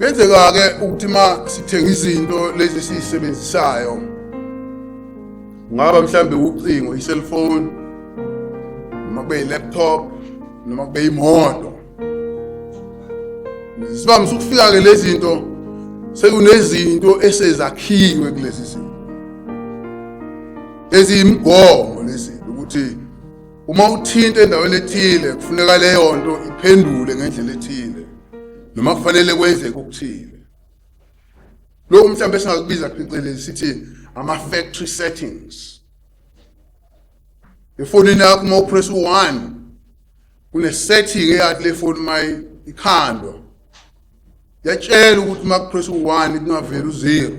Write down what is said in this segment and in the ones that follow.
Kuyenzeka-ke ukuthi uma sithenga izinto lezi esiyisebenzisayo, kungaba mhlawumbe ucingo, i-cellphone, noma kube i-laptop, noma kube imoto. Sivamise ukufika-ke lezi zinto sekunezinto esezakhiwe kulezi zinto eziyimigomo, lezi zinto ukuthi uma uthinta endaweni ethile kufuneka leyo nto iphendule ngendlela ethile noma kufanele kwenzeke okuthile. Lokhu mhlawumbe singakubiza phecelezi sithi ama-factory settings. Efonini yakho uma upress u-1 kune-setting eyathi le foni uma ikhandwa yatshela ukuthi uma kupress u-1 kungaveli u-0,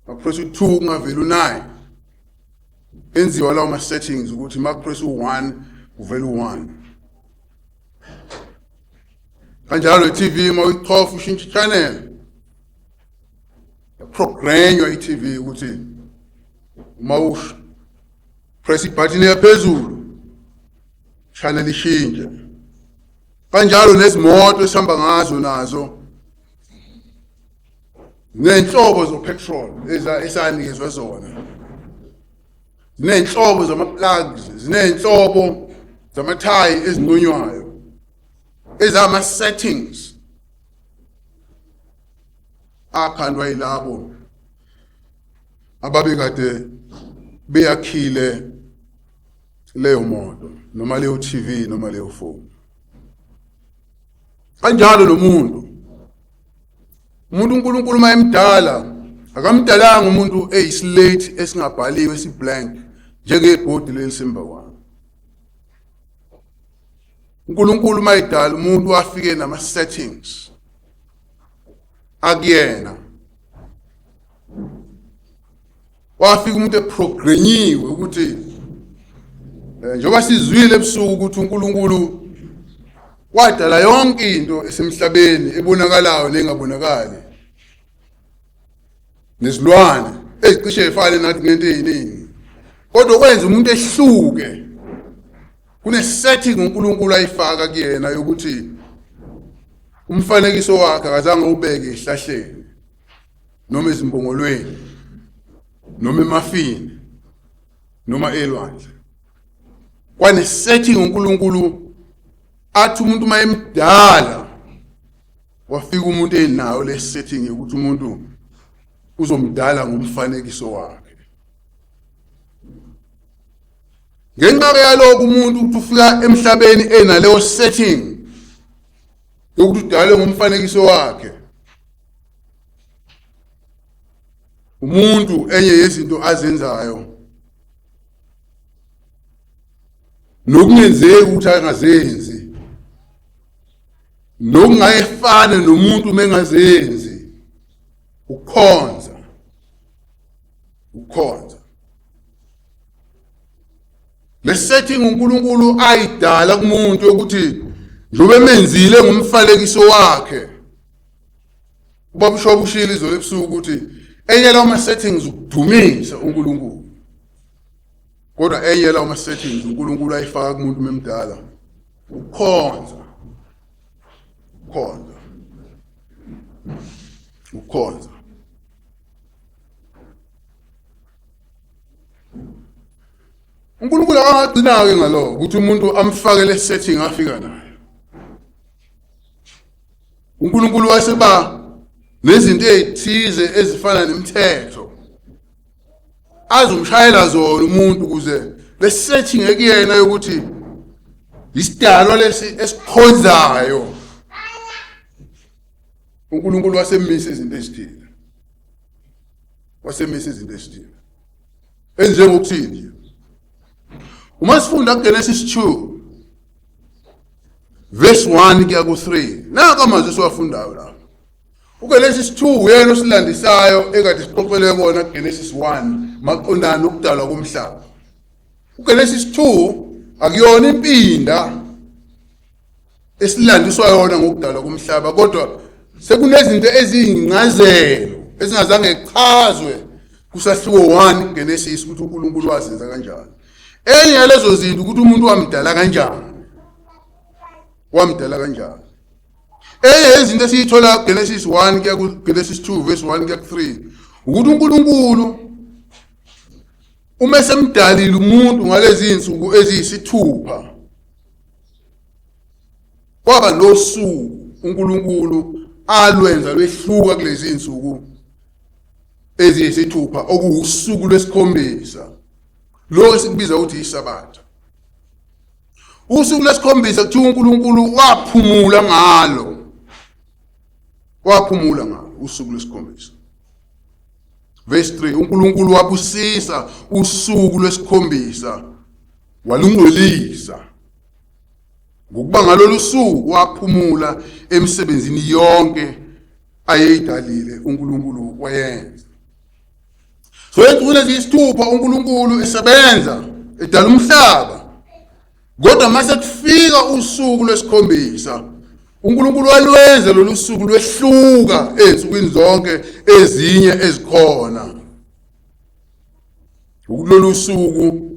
makupress u-2 kungaveli u-9. Enziwa lawo ma-settings ukuthi uma kupress u-1 kuvela u-1. Kanjalo i-TV uma uyichofa ushintsha i-channel, yaprogranywa i-TV ukuthi uma upress ibhathini yaphezulu channel ishintshe. Kanjalo nezimoto esihamba ngazo nazo ziney'nhlobo zo-petrol esanikezwe zona, ziney'nhlobo zama-plugs, ziney'nhlobo zamathayi ezinqunywayo ezama-settings akhandwa yilabo ababekade beyakhile leyo moto noma leyo TV noma leyo phone. Kanjalo nomuntu, umuntu uNkulunkulu uma emdala akamdalanga umuntu eyislate esingabhaliwe, esiblank njengebhodi lelisimba kwami. uNkulunkulu uma edala umuntu wafike nama settings akuyena, wafika umuntu eprogrammiwe ukuthi njengoba sizwile ebusuku ukuthi uNkulunkulu wadala yonke into esemhlabeni ebonakalayo nengabonakali, nezilwane ezicishe ifane nathi ngento eziningi, kodwa kwenza umuntu ehluke. Kune-setting uNkulunkulu ayifaka kuyena yokuthi umfanekiso wakhe akazange ubeke ehlahleni noma ezimbongolweni noma emafini noma elwandle. Kwane-setting uNkulunkulu athi umuntu uma emdala wafika umuntu enayo le setting yokuthi umuntu uzomdala ngomfanekiso wakhe. Ngenxa yalokho umuntu ukuthi ufika emhlabeni enaleyo setting yokuthi udalwe ngomfanekiso wakhe, umuntu enye yezinto azenzayo nokungenzeki ukuthi angazenzi nokungayefane nomuntu uma engazenzi, ukukhonza. Ukukhonza le setting uNkulunkulu ayidala kumuntu ukuthi njengoba emenzile ngomfanekiso wakhe. Ubaba ushoba ushilo izolo ebusuku ukuthi enye lawo ma-settings ukudumisa uNkulunkulu, kodwa enye lawo ma-settings uNkulunkulu ayifaka kumuntu memdala ukukhonza, ukukhonza, ukukhonza. uNkulunkulu akangagcina-ke ngaloko ukuthi umuntu amfake le setting afika nayo. uNkulunkulu waseba nezinto ezithize ezifana nemithetho azomshayela zona umuntu ukuze le setting ekuyena yokuthi isidalwa lesi esikhonzayo. uNkulunkulu wasemisa izinto ezithile, wasemisa izinto ezithile enjengokuthini nje. Uma sifunda kuGenesis 2 verse 1 kuya ku-3, naka amazwi esiwafundayo lapho. UGenesis 2 uyena osilandisayo ekade sixoxele kona kuGenesis 1 maqondana nokudalwa komhlaba. UGenesis 2 akuyona impinda esilandiswa yona ngokudalwa komhlaba, kodwa sekunezinto eziyincazelo ezingazange chazwe kusahluko 1 kuGenesis ukuthi uNkulunkulu wazenza kanjani. Enye yalezo zinto ukuthi umuntu wamdala kanjani, wamdala kanjani. Enye yezinto esiyithola kuGenesis 1 kuya kuGenesis 2 verse 1 kuya ku-3 ukuthi uNkulunkulu uma esemdalile umuntu ngalezi zinsuku eziyisithupha kwaba nosuku uNkulunkulu alwenza lwehluka kulezi zinsuku eziyisithupha okuwusuku lwesikhombisa lo esikubiza ukuthi isabatha. Usuku lwesikhombisa kuthiwa uNkulunkulu waphumula ngalo, waphumula ngalo usuku lwesikhombisa. Verse 3, uNkulunkulu wabusisa usuku lwesikhombisa walungcwelisa, ngokuba ngalolu suku waphumula emsebenzini yonke ayeyidalile uNkulunkulu wayenza. So ensukwini eziyisithupha uNkulunkulu esebenza edala umhlaba, kodwa mase kufika usuku lwesikhombisa uNkulunkulu walwenza lolu suku lwehluka ezinsukwini zonke ezinye ezikhona. Ukulolu suku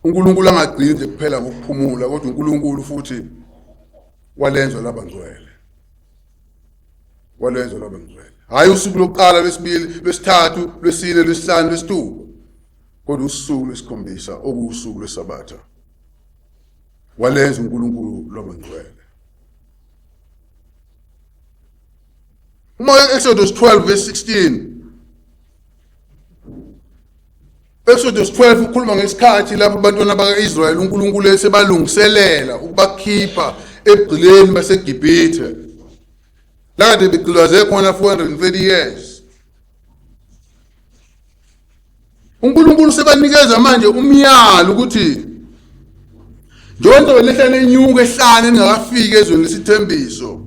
uNkulunkulu angagcini nje kuphela ngokuphumula, kodwa uNkulunkulu futhi walenza laba ngcwele, walwenza lwaba ngcwele. Hhayi usuku lokuqala, lwesibili, lwesithathu, lwesine, lwesihlanu, lwesithupha, kodwa usuku lwesikhombisa okuwusuku lwesabatha walenza uNkulunkulu lwaba ngcwele. Uma Exodus 12 verse 16, Exodus 12 ukhuluma ngesikhathi lapho abantwana baka-Israyeli uNkulunkulu esebalungiselela ukubakhipha ebugqileni baseGibhithe, lakade begqilaze khona 430 years. uNkulunkulu sebanikeza manje umyalo ukuthi njengoba lehla lenyuka ehlane ningakafiki ezweni lesithembiso,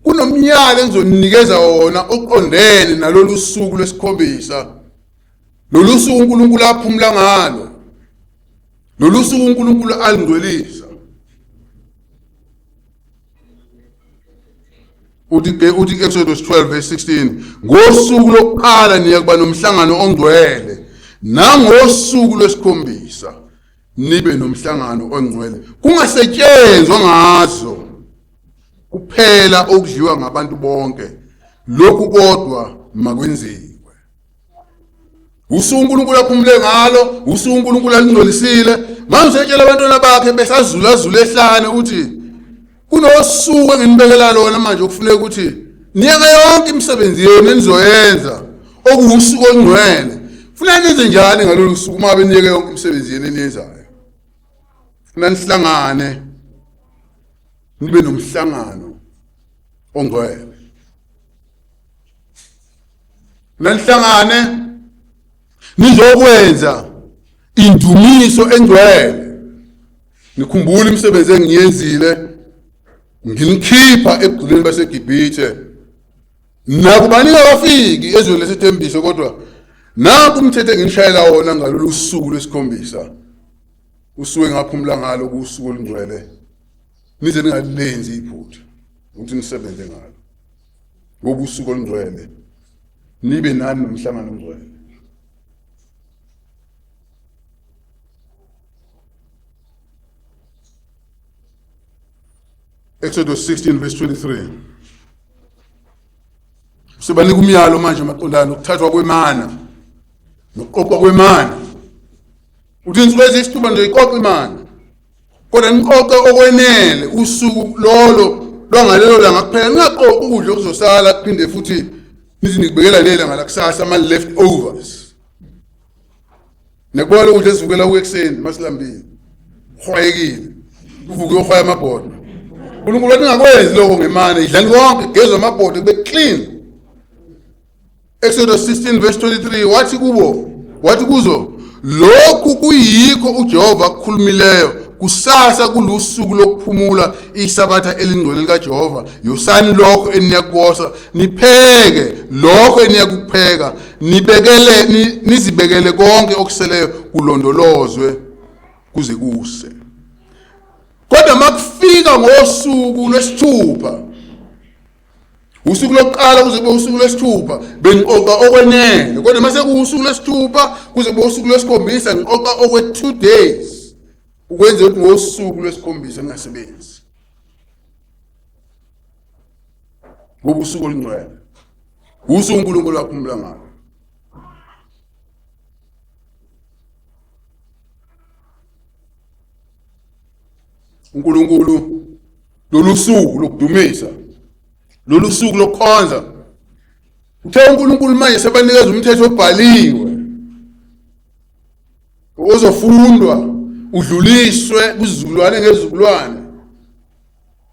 kunomyalo engizoninikeza wona oqondene nalolu suku lwesikhombisa, lolu suku uNkulunkulu aphumula ngalo, lolu suku uNkulunkulu alingcwelisa. Uthi ke, uthi Exodus 12 verse 16, ngosuku lokuqala niya kuba nomhlangano ongcwele, nangosuku lwesikhombisa nibe nomhlangano ongcwele, kungasetshenzwa ngazo kuphela okudliwa ngabantu bonke, lokhu kodwa makwenziwe. Usuku uNkulunkulu aphumule ngalo, usuku uNkulunkulu alingcolisile. Manje usetshela abantwana bakhe besazulazula ehlane ukuthi kunosuku enginibekela lona manje okufuneka ukuthi niyeke yonke imisebenzi yenu enizoyenza, okuwusuku olungcwele. Funa nenze njani ngalolu suku uma beniyeke yonke imisebenzi yenu eniyenzayo? Funa nihlangane nibe nomhlangano ongcwele. Nanihlangane nizokwenza indumiso engcwele, nikhumbule imisebenzi engiyenzile nginikhipha ebugqileni baseGibhithe. Nakuba ningakafiki ezweni lesithembiso, kodwa naku umthetho enginishayela wona ngalolu suku lwesikhombisa, usuku engaphumula ngalo kusuku olungcwele, nize ningalenzi iphutha ukuthi nisebenze ngalo, ngoba usuku olungcwele nibe nani nomhlangano ongcwele. Exodus 16 verse 23. Sebanika umyalo manje maqondana nokuthathwa kwemana nokuqoqwa kwemana. Uthi insuku eziyisithupha nje iqoqa imana, kodwa niqoqe okwenele usuku lolo lwangalelo langa kuphela, ningaqoqi ukudla okuzosala kuphinde futhi nithi nikubekela lelanga lakusasa, ama-left overs. Nekubona ukudla esivukela kuyo ekuseni masilambile, hwayekile, uvuke uyohwaya amabhodo. uNkulunkulu wathi ningakwenzi lokho ngemane, idlani konke, gezwe amabhodo kube clean. Exodus 16 verse 23 wathi kubo, wathi kuzo, lokhu kuyikho uJehova akukhulumileyo, kusasa kulusuku lokuphumula, isabatha elingcwele likaJehova, yosani lokho eniyakukosa, nipheke lokho eniyakupheka, nibekele nizibekele konke okuseleyo kulondolozwe kuze kuse. Kodwa makufika ngosuku lwesithupha, usuku lokuqala kuze kube usuku lwesithupha, bengiqoqa okwenele, kodwa mase kuwusuku lwesithupha kuze kube usuku lwesikhombisa ngiqoqa okwe-2 days, ukwenza ukuthi ngosuku lwesikhombisa ngingasebenzi. Ngoba usuku olungcwele. Usuku uNkulunkulu aphumula ngalo. uNkulunkulu lolu suku lokudumisa lolu suku lokukhonza uthe uNkulunkulu manje sebanikeza umthetho obhaliwe ozofundwa udluliswe kuzizukulwane ngezizukulwane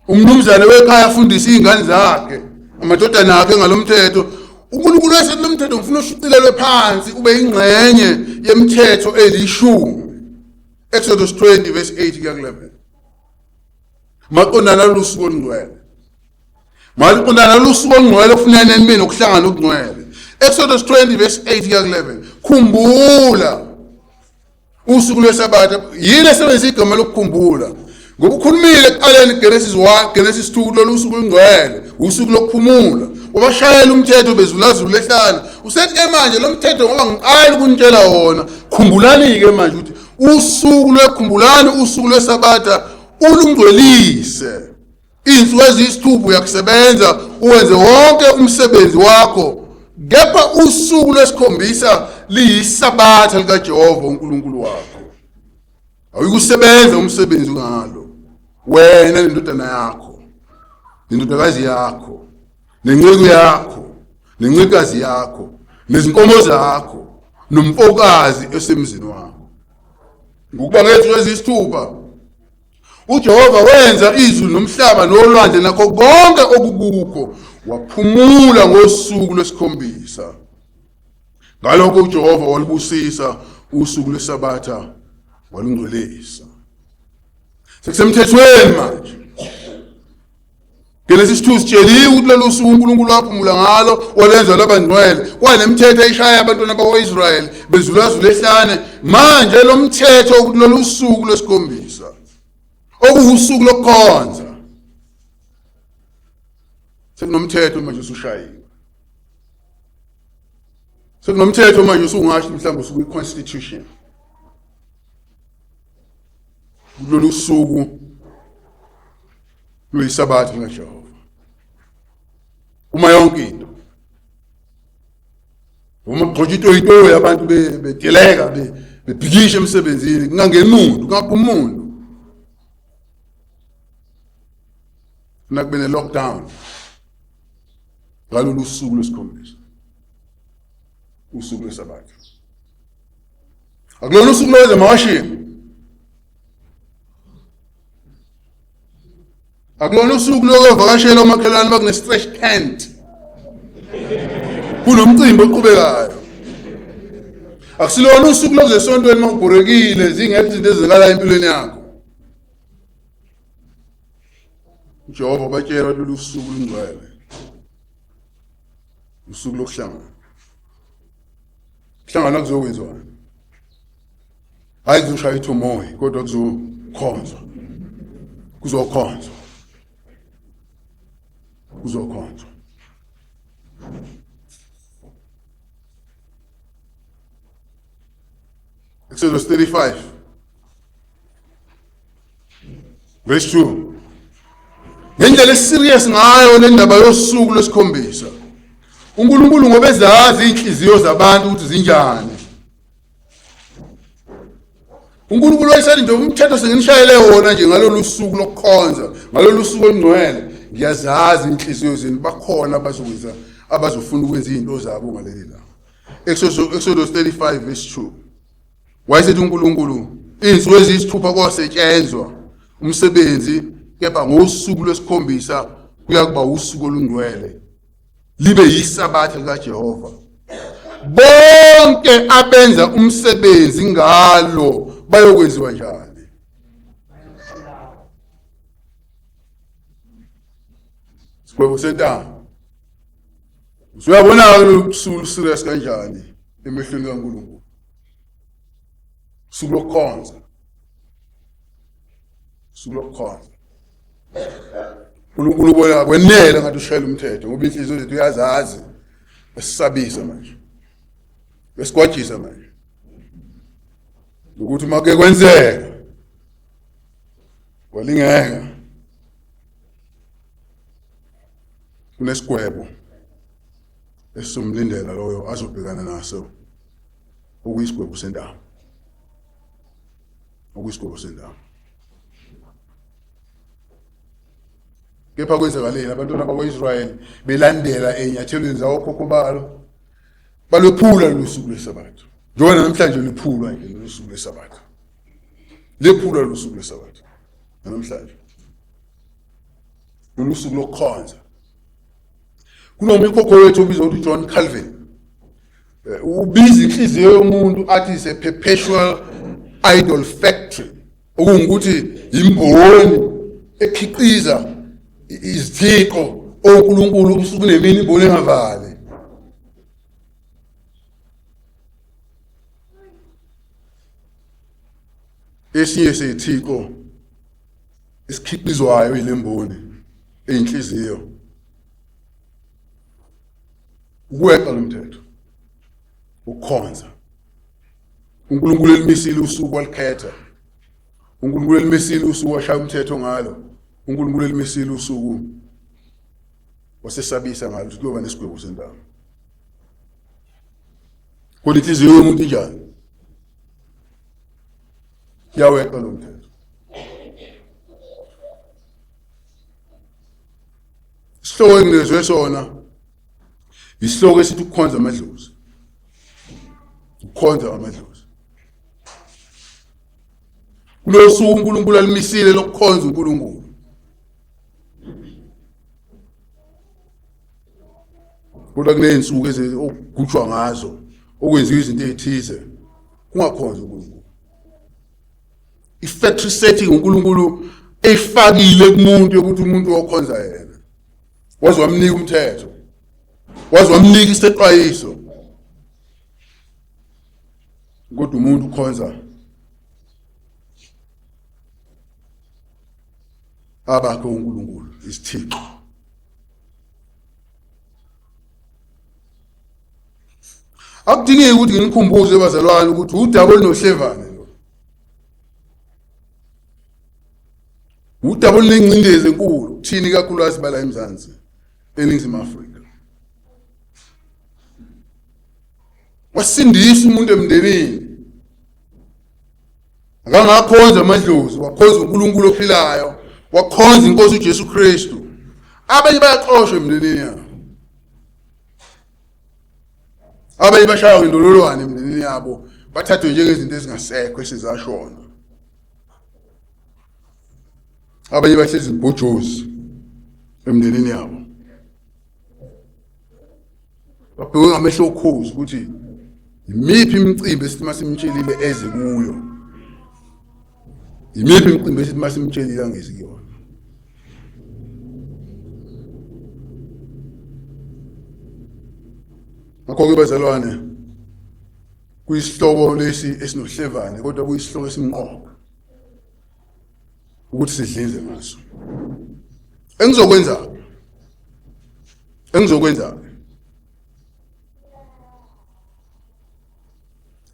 umnumzane wekhaya afundise iy'ngane zakhe amadodana akhe ngalo mthetho uNkulunkulu wayesethi lo mthetho ngifuna ushicilelwe phansi ube yingxenye yemithetho elishumi Exodus 20 verse 8 kuya ku-11 maqondana nalolu suku olungcwele maqondana nalolu suku olungcwele kufuneka nibe nokuhlangana okungcwele Exodus 20 verse 8 kuya ku-11 khumbula usuku lwesabatha yini esebenzisa igama lokukhumbula ngoba ukhulumile ekuqaleni Genesis 1 Genesis 2 lolu usuku olungcwele usuku lokuphumula wabashayela umthetho bezulazula ehlane usethi ke manje lo mthetho ngoba ngiqala ukunitshela wona khumbulani-ke manje ukuthi usuku lwekhumbulani usuku lwesabatha ulungcwelise Izinsuku eziyisithupha uyakusebenza uwenze wonke umsebenzi wakho, kepha usuku lwesikhombisa liyisabatha likaJehova uNkulunkulu wakho. Awuyikusebenza umsebenzi ngalo wena nendodana yakho nendodakazi yakho nenceku yakho nencekazi yakho nezinkomo zakho nomfokazi esemzini wakho ngokuba ngezinsuku eziyisithupha uJehova wenza izulu nomhlaba nolwandle nakho konke okukukho waphumula ngosuku lwesikhombisa ngalokho uJehova walubusisa usuku lwesabatha walungcwelisa sekusemthethweni manje Genesis 2 sitsheliwe ukuthi lolu suku uNkulunkulu waphumula ngalo walenza laba ngcwele kwanemithetho eyishaya abantwana bakwa-Israyeli bezulazula ehlane manje lo mthetho ukuthi lolu suku lwesikhombisa okuwusuku lokukhonza sekunomthetho manje usushayiwe sekunomthetho manje usungasho mhlawumbe usuku i-constitution kulolu suku luyisabatha likaJehova uma yonke into uma kugxotsha itoyitoyi abantu beteleka bebhikisha emsebenzini kungangeni muntu kungaphumi muntu funa kube ne-lockdown ngalolu suku lwesikhombisa usuku lwesabatha akulona usuku lokwenza amawashini Akulona usuku lokuvakashela omakhelwane bakune-stretch tent. Kunomcimbi oqhubekayo. Akusilona usuku lokuze esontweni uma ubhorekile zingekho izinto ezenzakalayo empilweni yakho. uJehova batshela lolu suku lungcwele. Usuku lokuhlangana. Kuhlangana kuzokwenziwani? Hayi kuzoshaya ithomoyi kodwa kuzokhonzwa. Kuzokhonzwa. Kuzokhonzwa. Exodus 35 verse 2 ngendlela eserious ngayo le ndaba yosuku lwesikhombisa uNkulunkulu ngoba ezazi inhliziyo zabantu ukuthi zinjani uNkulunkulu wayesethi nje umthetho senginishayele wona nje ngalolu suku lokukhonza ngalolu suku olungcwele ngiyazazi inhliziyo zenu bakhona abazokwenza abazofuna ukwenza izinto zabo ngaleli langa Exodus 35 verse 2 wayesethi uNkulunkulu izinsuku eziyisithupha kwasetshenzwa umsebenzi kepha ngosuku lwesikhombisa kuyakuba usuku olungcwele libe yisabatha likaJehova bonke abenza umsebenzi ngalo bayokwenziwa njani sigwebo sentambo usuyabona-ke lolu serious kanjani emehlweni kaNkulunkulu usuku lokukhonza usuku lokukhonza uNkulunkulu ubona kwenele ngathi ushayela umthetho ngoba inhliziyo zethu uyazazi esisabisa manje esigwajisa manje ukuthi uma kuke kwenzeka walingeka Kunesigwebo esizomlindela loyo azobhekana naso okuyisigwebo sentambo. Okuyisigwebo sentambo. Kepha kwenzakaleni abantwana bakwa-Israyeli belandela ey'nyathelweni zawokhokho balo balwephula lolu suku lwesabatha njengoba namhlanje luphulwa nje lolu suku lwesabatha lephulwa lolu suku lwesabatha namhlanje lolu suku lokukhonza kunomkhokho wethu obizwa ukuthi uJohn Calvin ubiza inhliziyo yomuntu athi is a perpetual idol factory okungukuthi imboni ekhiqiza izithixo onkulunkulu usuku nemini imboni engavali esinye sezithixo esikhiqizwayo yilemboni eyinhliziyo ukweqa lo mthetho ukukhonza uNkulunkulu elimisile usuku walikhetha uNkulunkulu elimisile usuku washaya umthetho ngalo uNkulunkulu elimisile usuku wasesabisa ngalo ukuthi kuyoba nesigwebo sentamo kodwa inhliziyo yomuntu injani yaweqa lo mthetho isihloko enginikezwe sona isihloko esithi ukukhonza amadlozi ukukhonza amadlozi kulosuku uNkulunkulu alimisile lokukhonza uNkulunkulu kodwa kuney'nsuku okugujwa ngazo okwenziwa izinto ey'thize kungakhonza uNkulunkulu i-factory setting uNkulunkulu eyifakile kumuntu yokuthi umuntu okhonza yena waze wamnika umthetho waze wamnika isexwayiso kodwa umuntu ukhonza abakhe uNkulunkulu isithixo akudingeki ukuthi nginikhumbuze bazalwane ukuthi udaba olunohlevane lo udaba olunengcindezi enkulu thini kakhulukazi bala eMzansi eNingizimu Afrika wasindisa umuntu emndenini akangakhonza amadlozi wakhonza uNkulunkulu ophilayo wakhonza inkosi uJesu Kristu abanye bayaxoshwa emndenini yabo abanye bashaywa ngendololwane emndenini yabo bathathwe njengezinto ezingasekho esizashona abanye bahlezi ibhojozi emndenini yabo babhekwe ngamehlo okhozi ukuthi imiphi imicimbi esithi masimtshelile eze kuyo imiphi imicimbi esithi masimtshelile angezi kuyona ngakho-ke bazalwane kuyisihloko lesi esinohlevane kodwa kuyisihloko esimqoka ukuthi sidlinze ngaso engizokwenza engizokwenza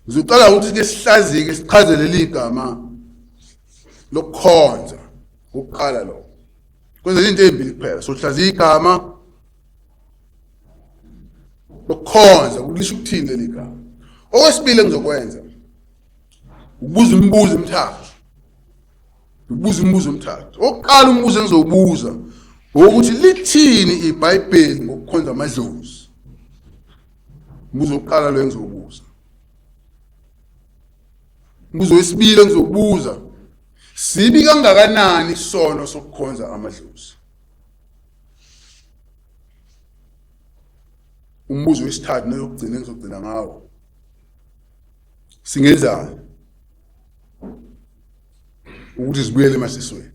ngizoqala ukuthi ke sihlazike sichaze leli gama lokukhonza ukuqala lokho kwenza izinto ezimbili kuphela sohlaziya igama lokukhonza kulisho ukuthini leli gama okwesibili engizokwenza ukubuza imibuzo emithathu ukubuza imibuzo emithathu okokuqala umbuzo engizowubuza ukuthi lithini iBhayibheli ngokukhonza amadlozi umbuzo wokuqala lo engizowubuza umbuzo wesibili engizowubuza sibi kangakanani isono sokukhonza amadlozi umbuzo wesithathu neyokugcina engizogcina ngawo singenzani ukuthi sibuyele emasisweni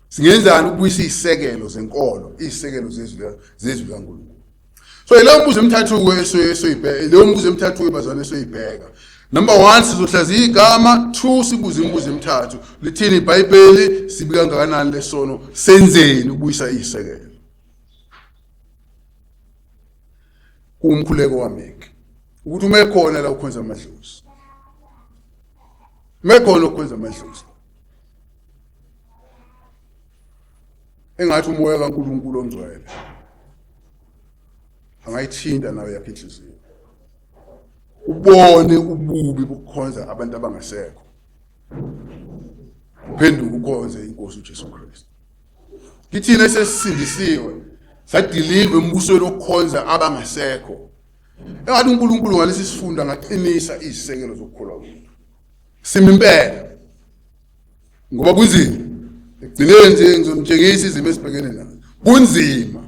singenzani ukubuyisa izisekelo zenkolo izisekelo zezwi zezwi likaNkulunkulu so leyo mbuzo emithathu ke esoyibheka leyo mbuzo emithathu ke bazalwane esoyibheka number 1 sizohlaziya igama 2 sibuze imibuzo emithathu lithini iBhayibheli sibi kangakanani lesono senzeni ukubuyisa izisekelo kuwumkhuleko wami ukuthi uma ekhona la ukhonza amadlozi uma ekhona ukhonza amadlozi Engathi umoya kaNkulunkulu ongcwele angayithinta nawe yakhe inhliziyo, ubone ububi bokukhonza abantu abangasekho, uphenduke ukhonze inkosi uJesu Kristu. Kithina esesisindisiwe sadiliva embusweni wokukhonza abangasekho, engathi uNkulunkulu ngalesi sifundo angaqinisa izisekelo zokukholwa kwethu simi impela, ngoba kunzima ekugcineni nje ngizonitshengisa izimo esibhekene nazo. Kunzima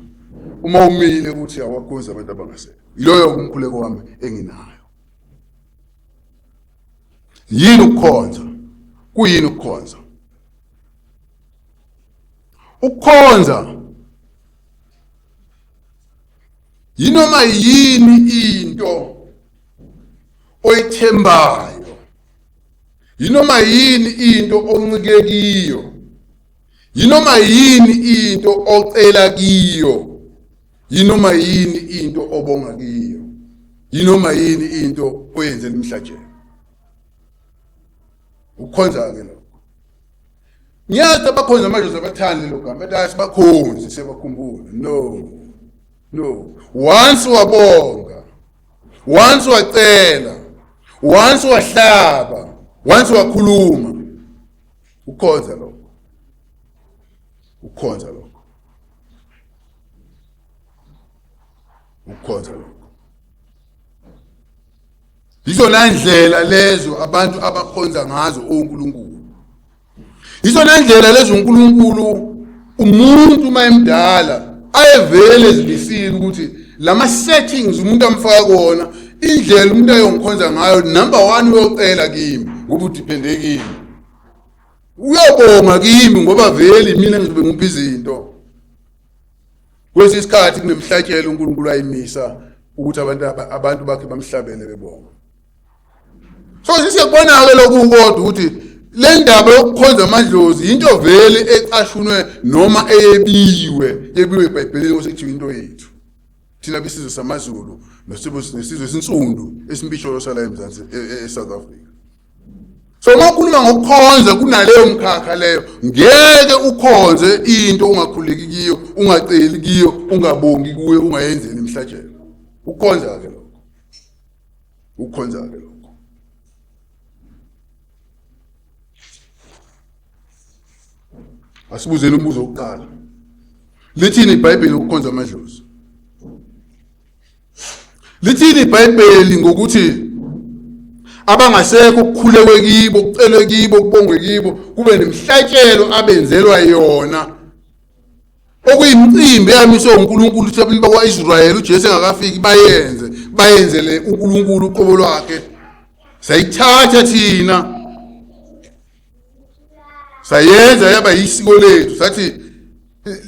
uma umile ukuthi awakhonzi abantu abangasekho. Yiloyo umkhuleko wami enginayo. Yini ukukhonza? Kuyini ukukhonza? Ukukhonza yinoma yini into oyithembayo, yinoma yini into oncike kiyo, yinoma yini into ocela kiyo, yinoma yini into obonga kiyo, yinoma yini into oyenzela imhlatshelo. Ukukhonza ke lokho. Ngiyazi abakhonza amadlozi abathandi lo gama, bathi hayi sibakhonzi siyabakhumbula. No, no, once wabonga, once wacela, once wahlaba, once wakhuluma, ukhonza lokho, ukhonza lokho, ukhonza lokho. Yizona ndlela lezo abantu abakhonza ngazo oNkulunkulu. Yizona ndlela lezo uNkulunkulu umuntu uma emdala ayevele ezimisile ukuthi lama settings umuntu amfaka kona, indlela umuntu ayongikhonza ngayo, number 1 uyocela kimi ngoba udiphende kimi, uyobonga kimi ngoba vele mina ngizobe ngipha izinto. Kwesinye isikhathi kunemihlatshelo uNkulunkulu ayimisa ukuthi abantu bakhe bamhlabele bebonga. So sisiyakubona-ke lokhu kodwa ukuthi le ndaba yokukhonza amadlozi yinto vele ecashunwe noma eyebiwe, yebiwe eBhayibhelini osekuthiwa into yethu thina besizwe samaZulu nesizwe esinsundu esimpisholo sala eMzansi eSouth Africa. So uma ukhuluma ngokukhonza kunaleyo mkhakha leyo, ngeke ukhonze into ungakhuleki kiyo, ungaceli kiyo, ungabongi kuyo, ungayenzeli imihlatshelo. Ukukhonza ke lokho, ukukhonza ke lokho. Asibuzeni umbuzo wokuqala, lithini iBhayibheli ukukhonza amadlozi? Lithini iBhayibheli ngokuthi abangasekho kukhulekwe kibo, kucelwe kibo, kubongwe kibo, kube nemihlatshelo abenzelwa yona, okuyimicimbi eyamiswe uNkulunkulu ukuthi abantu bakwa-Israyeli uJesu engakafiki bayenze, bayenzele uNkulunkulu uqobo lwakhe. Sayithatha thina sayenza yaba yisiko lethu, sathi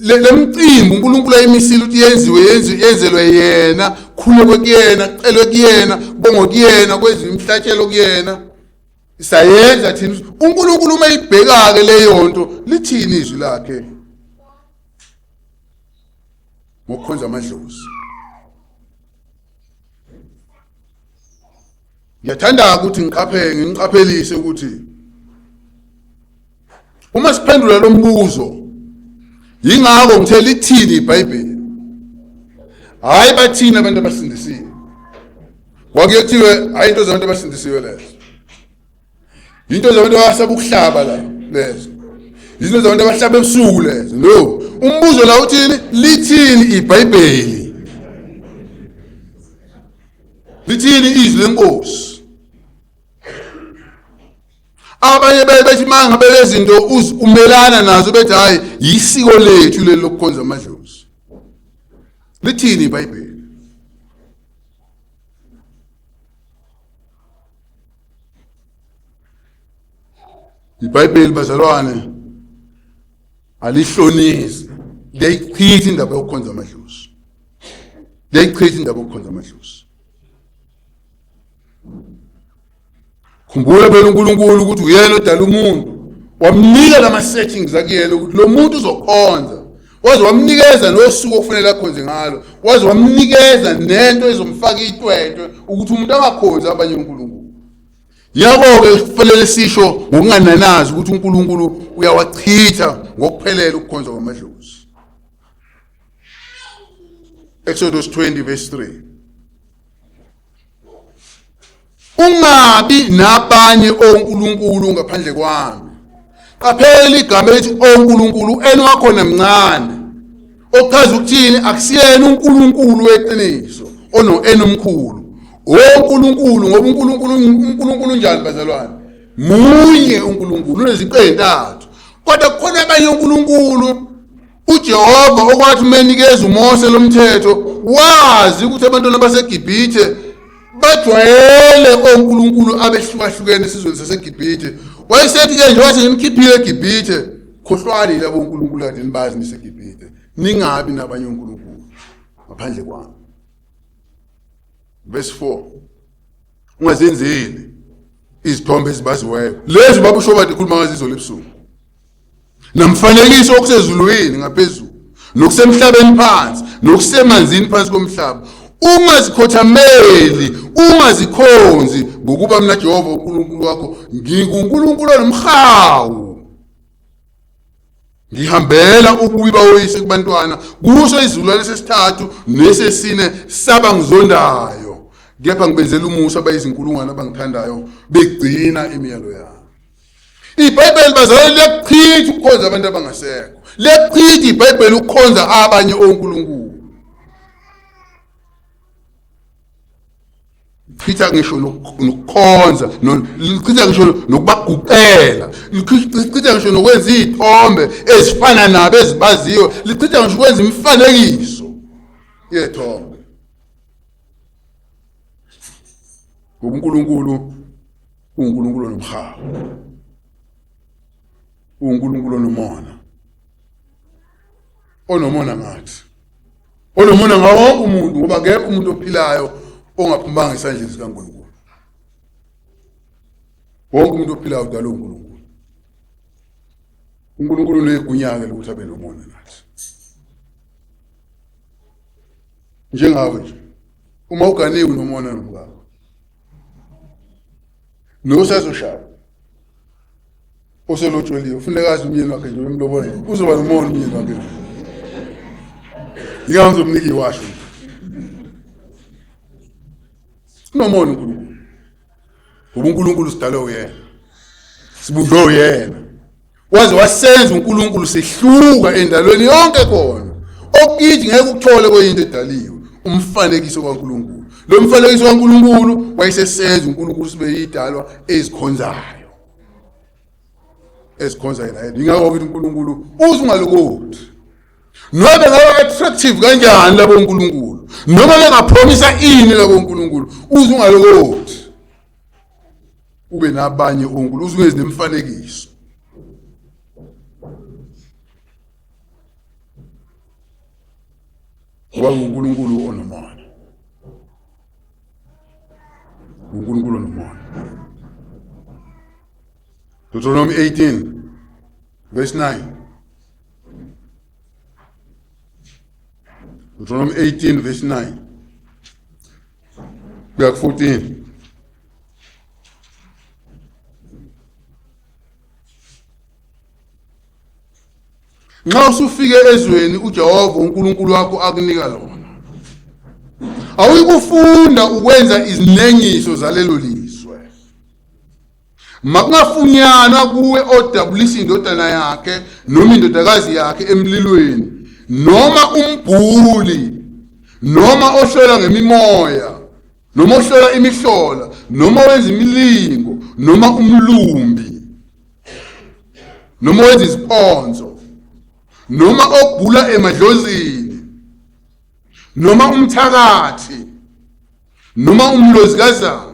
le mcimbi uNkulunkulu ayimisile ukuthi yenziwe, yenzelwe yena, khulekwe kuyena, kucelwe kuyena, kubongwe kuyena, kwenziwe imihlatshelo kuyena. Sayenza thina. uNkulunkulu uma ibheka-ke leyo nto, lithini izwi lakhe ngokukhonza amadlozi? Ngiyathanda ukuthi ngiqaphele, ngiqaphelise ukuthi uma siphendula lo mbuzo, yingakho ngithe lithini iBhayibheli, hayi bathini abantu abasindisiwe. Kwakuye kuthiwe hayi into zabantu abasindisiwe lezo, into zabantu abasaba ukuhlaba la lezo, izinto zabantu abahlaba ebusuku lezo. No, umbuzo la uthini? Lithini iBhayibheli? Lithini izwi lenkosi? Abanye bethi mangabe lezinto umelana nazo bethi hayi yisiko lethu leli lokukhonza amadlozi. Lithini iBhayibheli? IBhayibheli bazalwane alihlonisi, liyayichitha indaba yokukhonza amadlozi, liyayichitha indaba yokukhonza amadlozi. Khumbula phela uNkulunkulu ukuthi uyena odala umuntu, wamnika lama settings akuyena ukuthi lo muntu uzokhonza, waze wamnikeza nosuku okufanele akhonze ngalo, waze wamnikeza nento ezomfaka itwetwe ukuthi umuntu angakhonzi abanye uNkulunkulu. Yabo-ke kufanele sisho ngokungananazi ukuthi uNkulunkulu uyawachitha ngokuphelele ukukhonza kwamadlozi. Exodus 20 verse 3. Ungabi nabanye onkulunkulu ngaphandle kwami. Qaphela igama elithi onkulunkulu eni wakhona mncane. Okuchaza ukuthini akusiyena uNkulunkulu weqiniso ono enomkhulu. ONkulunkulu ngoba uNkulunkulu uNkulunkulu unjani bazalwane? Munye uNkulunkulu uneziqu ezintathu. Kodwa kukhona abanye onkulunkulu uJehova okwathi uma enikeza uMose lo mthetho wazi ukuthi abantwana baseGibhithe bajwayele onkulunkulu abehlukahlukene esizweni saseGibhithe. Wayesethi-ke nje wathi ngimkhiphile eGibhithe, khohlwani labo onkulunkulu kade nibazi niseGibhithe, ningabi nabanye onkulunkulu ngaphandle kwami. Verse 4. Ungazenzeli izithombe ezibaziweyo lezi baba ushobade khuluma ngazo izolo ebusuku. Namfanekiso okusezulwini ngaphezulu nokusemhlabeni phansi nokusemanzini phansi komhlaba ungazikhothameli ungazikhonzi ngokuba mina Jehova uNkulunkulu wakho nginguNkulunkulu onomhawu ngihambela ububi bawoyise kubantwana kuso izizukulwane sesithathu nesesine saba ngizondayo kepha ngibenzela umusa abayizinkulungwane abangithandayo begcina imiyalo yami. IBhayibheli bazalwane liyakuchitha ukukhonza abantu abangasekho. Liyakuchitha iBhayibheli ukukhonza abanye onkulunkulu. Lichitha ngisho nokukhonza, lichitha ngisho nokubaguqela, lichitha ngisho nokwenza iy'thombe ezifana nabo ezibaziyo, lichitha ngisho ukwenza imifanekiso yethombe. Ngoba uNkulunkulu uNkulunkulu onomhawu, uNkulunkulu onomona, onomona ngathi, onomona ngawo wonke umuntu, ngoba akekho umuntu ophilayo ongaphumanga esandleni sikaNkulunkulu. Wonke umuntu ophilayo udalwe uNkulunkulu. uNkulunkulu unegunya-ke lokuthi abe nomona nathi. Njengawe nje, uma uganiwe unomona nomkakho, nosazoshaya oselotsholiwe ufuneka azi umyeni wakhe nje emlobola uzoba nomona umyeni wakhe yingakho ngizomnika iwasho unomona uNkulunkulu ngoba uNkulunkulu sidalwe uyena sibunjwe uyena waze wasenza uNkulunkulu sehluka endalweni yonke khona okukithi ngeke ukuthole kwenye into edaliwe umfanekiso kaNkulunkulu lo mfanekiso kaNkulunkulu wayesesenza uNkulunkulu sibe yidalwa ezikhonzayo ezikhonza yena yedwa ingakho ukuthi uNkulunkulu uze ungalokothi noma bengaba attractive kanjani labo uNkulunkulu noma bengaphomisa ini labo uNkulunkulu uze ungalokothi ube nabanye onkulunkulu uze ungezi nemifanekiso ngoba uNkulunkulu onomona uNkulunkulu onomona. Deuteronomy 18 verse 9. Deuteronomy 18 verse 9 kuya ku-14. Nxa usufike ezweni uJehova uNkulunkulu wakho akunika lona, awuyikufunda ukwenza izinengiso zalelo lizwe. Makungafunyanwa kuwe odabulisa indodana yakhe noma indodakazi yakhe emlilweni, noma umbhuli, noma ohlola ngemimoya, noma ohlola imihlola, noma wenza imilingo, noma umlumbi, noma wenza iziphonso, noma obhula emadlozini, noma umthakathi, noma umlozikazana.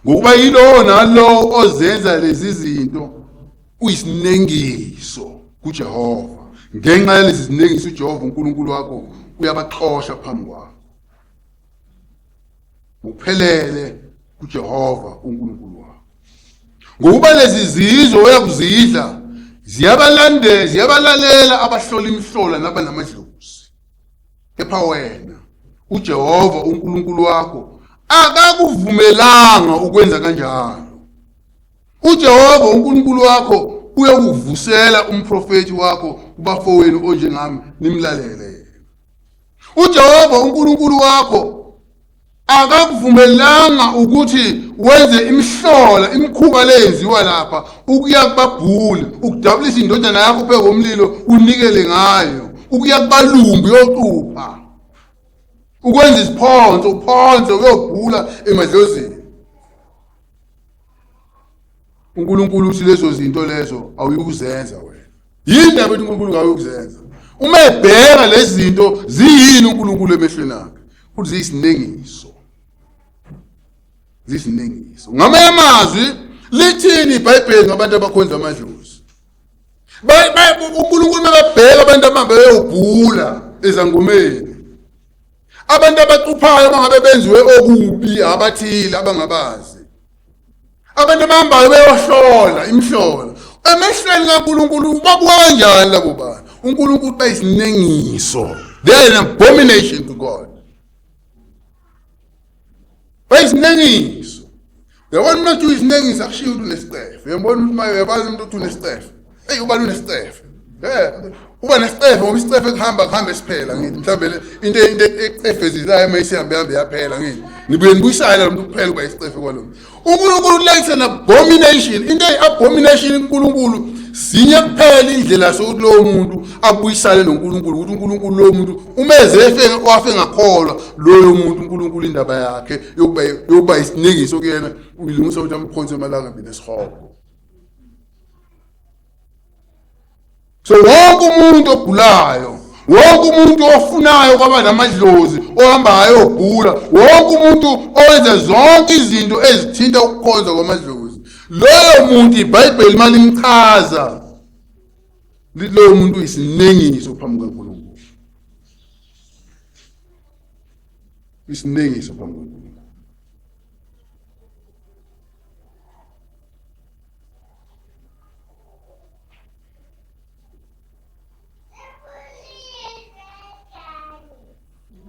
Ngokuba yilowo nalowo ozenza lezi zinto uyisinengiso kuJehova. Ngenxa yalezi zinengiso uJehova uNkulunkulu wakho uyabaxosha phambi kwakho ngokuphelele kuJehova uNkulunkulu wakho. Ngokuba lezi zizwe oyakuzidla ziyabalandela, ziyabalalela abahlola imihlola nabanamadlozi. Kepha wena uJehova uNkulunkulu wakho akakuvumelanga ukwenza kanjalo. uJehova uNkulunkulu wakho uyokuvusela umprofethi wakho kubafowenu onjengami, nimlalele. uJehova uNkulunkulu wakho akakuvumelanga ukuthi wenze imihlola imikhuba leyenziwa lapha ukuya kubabhuli ukudabulisa indodana yakho phezu komlilo unikele ngayo ukuya kubalumbi uyocupha ukwenza isiphonso uphonse uyobhula emadlozini. uNkulunkulu uthi lezo zinto lezo awuyukuzenza wena. Yini ndaba ethi uNkulunkulu ngawukuzenza? Uma ebheka lezi zinto ziyini uNkulunkulu emehlweni akhe? Uthi ziyisinengiso. Ziyisinengiso. Ngamanye amazwi lithini iBhayibheli ngabantu abakhonza amadlozi? uNkulunkulu mebabheka abantu abahamba beyobhula ezangomeni abantu abacuphayo bangabe benziwe okubi abathile abangabazi abantu abahambayo beyohlola imihlola emehlweni kaNkulunkulu babuka kanjani labo bantu? uNkulunkulu bayisinengiso, they are an abomination to God, bayisinengiso. Uyabona uma uthi uyisinengiso akushiyo ukuthi unesicefe. Uyabona ukuthi uma uyabona umuntu uthi unesicefe, eyi ubani unesicefe, uba nesicefe ngoba isicefe kuhamba kuhambe siphela ngithi mhlawumbe into ecefezilayo uma isihambe hambe yaphela ngithi nibuye nibuyisane lo muntu kuphela uba isicefe kwalo muntu. uNkulunkulu ulayitha an-abomination, into eyi-abomination kuNkulunkulu sinye kuphela indlela sokuthi lowo muntu abuyisane noNkulunkulu, ukuthi uNkulunkulu lowo muntu umeze efe wafe ngakholwa loyo muntu uNkulunkulu indaba yakhe yokuba isinengiso kuyena uyilungisa ukuthi amphonse emalangabini esihogo. So wonke umuntu ogulayo, wonke umuntu ofunayo kwaba namadlozi, ohambayo ogula, wonke umuntu owenza zonke izinto ezithinta ukukhonza kwamadlozi, loyo muntu iBhayibheli malimchaza lithi loyo muntu uyisinengiso phambi kukaNkulunkulu, isinengiso phambi kukaNkulunkulu.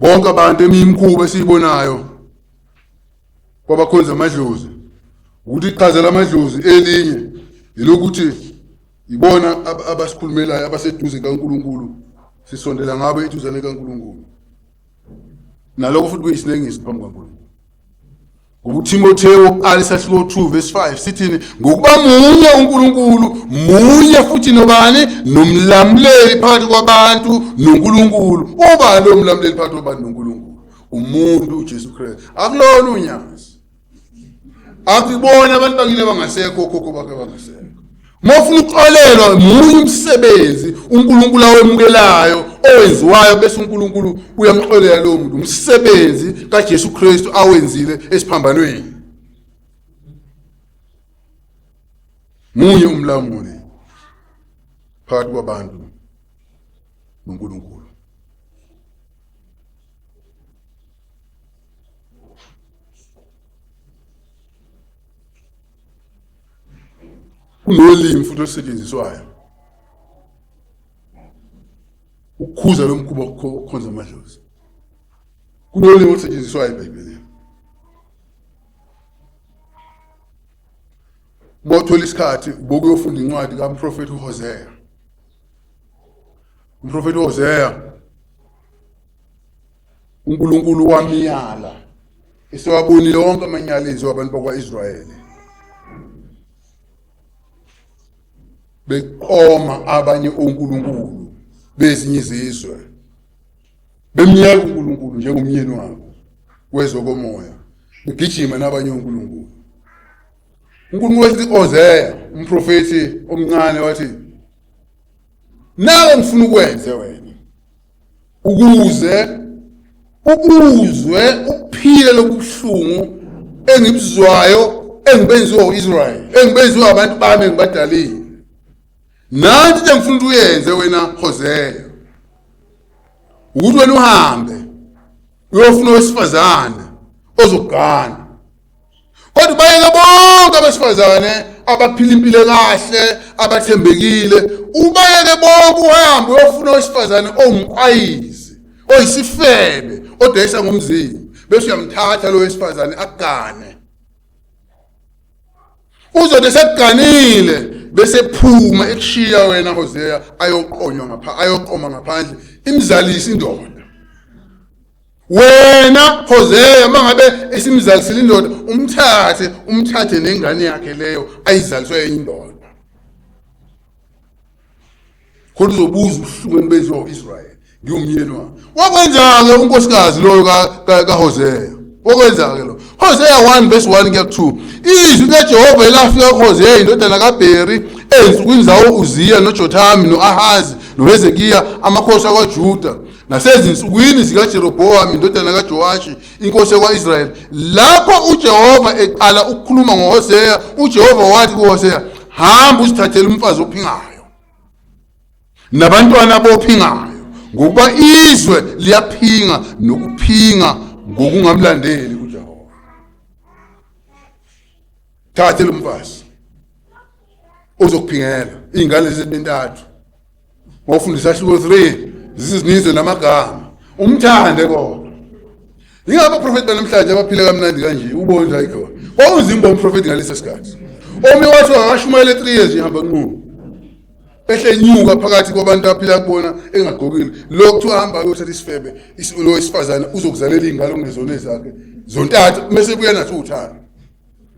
Bonke abantu eminye imikhuba esiyibonayo kwabakhonza amadlozi ukuthi iqhaza lamadlozi elinye yilokuthi ibona abasikhulumelayo abaseduze kaNkulunkulu, sisondela ngabo eduzane kaNkulunkulu. Nalokho futhi kuyisinengiso phambi kaNkulunkulu. Ngoba uThimothewu wokuqala isahluko 2 verse 5 sithini? Ngokuba munye uNkulunkulu, munye futhi nobani? Nomlamuleli phakathi kwabantu noNkulunkulu. Ubani lo mlamuleli phakathi kwabantu noNkulunkulu? Umuntu uJesu Kristu. Akulona unyazi. Akubona abantu bakini abangasekho, okhokho bakhe abangasekho. Uma ufuna ukuxolelwa munye umsebenzi uNkulunkulu awemukelayo owenziwayo bese uNkulunkulu uyamxolela lowo muntu, umsebenzi kaJesu Kristu awenzile esiphambanweni. Munye umlamuli phakathi kwabantu noNkulunkulu. Kunolimi futhi olusetshenziswayo ukukhuza lo mkhuba wokukhonza amadlozi. Kunolimi olusetshenziswayo eBhayibhelini. Uma uthola isikhathi uboke uyofunda incwadi kamprofethi uHosea. Umprofethi uHosea uNkulunkulu wamyala esewabonile wonke amanyala enziwa abantu bakwa-Israyeli beqoma abanye onkulunkulu bezinye izizwe, bemyeka uNkulunkulu njengomyeni wabo wezokomoya, begijima nabanye onkulunkulu. uNkulunkulu wathi Hosea umprofethi omncane wathi, nawe ngifuna ukwenze wena ukuze ubuzwe uphile lobuhlungu engibuzwayo engibenziwa uIsrael, engibenziwa abantu bami engibadalile. Nanti into engifuna ukuthi uyenze wena Hosea, ukuthi wena uhambe uyofuna owesifazane ozogana, kodwa bayeke bonke abesifazane abaphila impilo kahle abathembekile, ubayeke bonke uhambe uyofuna owesifazane owumqwayizi oyisifebe odayisa ngomzimba, bese uyamthatha lo wesifazane akugane. Uzothi sekuganile bese phuma ekushiya wena Hosea ayoqonywa ngapha, ayoqoma ngaphandle, imzalise indoda. Wena Hosea mangabe esimzalisile indoda umthathe, umthathe nengane yakhe leyo ayizaliswe enye indoda. Khona uzobuza ubuhlungu enibenziwa u-Israyeli ngiwumyeni wakhe. Wakwenza-ke unkosikazi loyo kaHosea. Wakwenza-ke lo. Hosea 1 verse 1 kuya ku-2. Izwi likaJehova elafika kuHosea indodana kaBheri ezinsukwini zawo Uziya noJothami no-Ahazi noHezekiya amakhosi akwaJuda nasezinsukwini zikaJerobowamu indodana kaJowashi inkosi yakwa-Israyeli. Lapho uJehova eqala ukukhuluma ngoHoseya, uJehova wathi kuHoseya, hamba uzithathele umfazi ophingayo nabantwana bophingayo, ngokuba izwe liyaphinga nokuphinga ngokungamlandeli uJehova. Thathe lo mfazi ozokuphingela iy'ngane zezintathu ngofunda isahluko 3 zizininzi namagama umthande kodwa yingakho abaprofeti banamhlanje abaphila kamnandi kanje ubone nje ayikhona kwakunzima uba umprofeti ngaleso sikhathi omunye wathi akashumayele 3 years ihamba nqunu ehle nyuka phakathi kwabantu aphila kubona engagqokile lo kuthiwa hamba uyothatha isifebe lo wesifazane uzokuzalela iy'ngane okungezona ezakhe zontathu mese buya nathi uthando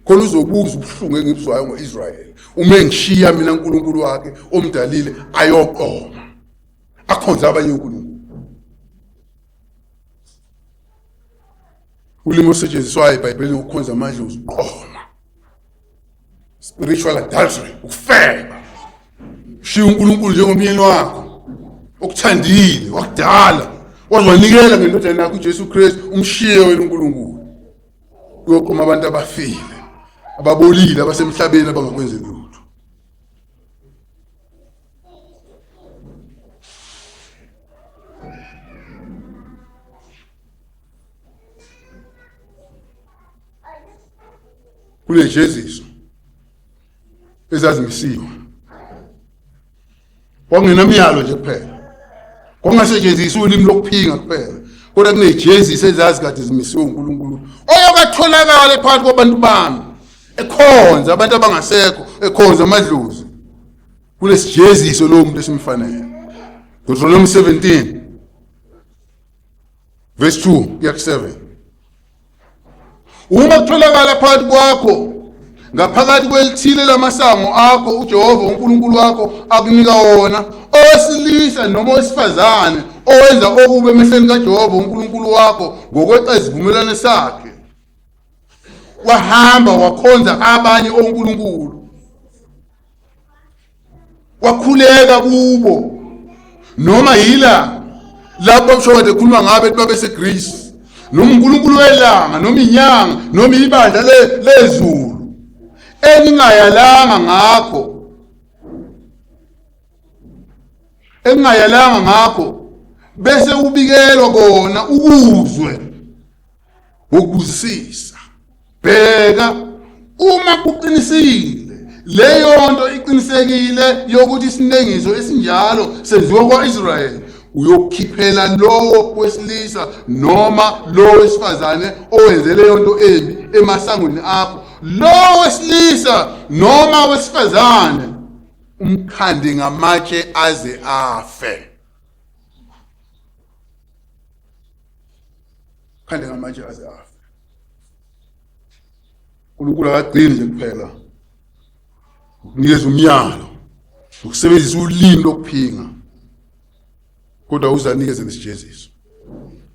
khona uzobuza ubuhlungu engibuzwayo ngo-Israyeli uma engishiya mina uNkulunkulu wakhe omdalile ayoqoma akhonze abanye uNkulunkulu. Ulimi olusetshenziswayo eBhayibhelini ukukhonza amadlozi uqoma, spiritual adultery, ukufeba. Shiya uNkulunkulu njengomyeni wakho okuthandile wakudala waze wanikela ngendodana yakho uJesu Kristu, umshiye wena uNkulunkulu uyoqoma abantu abafile ababolile abasemhlabeni abangakwenzi lutho. Kunejeziso ezazimisiwe Kwakungenamyalo nje kuphela, kwakungasetshenziswa ulimi lokuphinga kuphela, kodwa kuney'jezisi ezazi kade zimisiwe uNkulunkulu oyokatholakala phakathi kwabantu bami ekhonza abantu abangasekho, ekhonza amadlozi. Kulesijeziso lowo muntu esimfanele. Deuteronomy 17 verse 2 kuya ku-7. Uma kutholakala phakathi kwakho ngaphakathi kwelithile lamasango akho uJehova uNkulunkulu wakho akunika wona, owesilisa noma owesifazane owenza okubi emehlweni kaJehova uNkulunkulu wakho ngokweqa isivumelwano sakhe, wahamba wakhonza abanye onkulunkulu, wakhuleka kubo noma yila lapho kusho kade khuluma ngabe ethi babeseGreece noma uNkulunkulu welanga noma inyanga noma ibandla lezulu engingayalanga ngakho engingayalanga ngakho bese ubikelwa kona ukuzwe ngokubuzisisa. Bheka, uma kuqinisile leyo nto iqinisekile yokuthi isinengiso esinjalo senziwa kwa-Israyeli, uyokhiphela lowo wesilisa noma lowo wesifazane owenze leyo nto embi emasangweni akho, lowo wesilisa noma wesifazane umkhande ngamatshe aze afe. Khande ngamatshe aze afe. uNkulunkulu akagcini nje kuphela ukunikeza umyalo ukusebenzisa ulimi lokuphinga, kodwa uze anikeze nesijeziso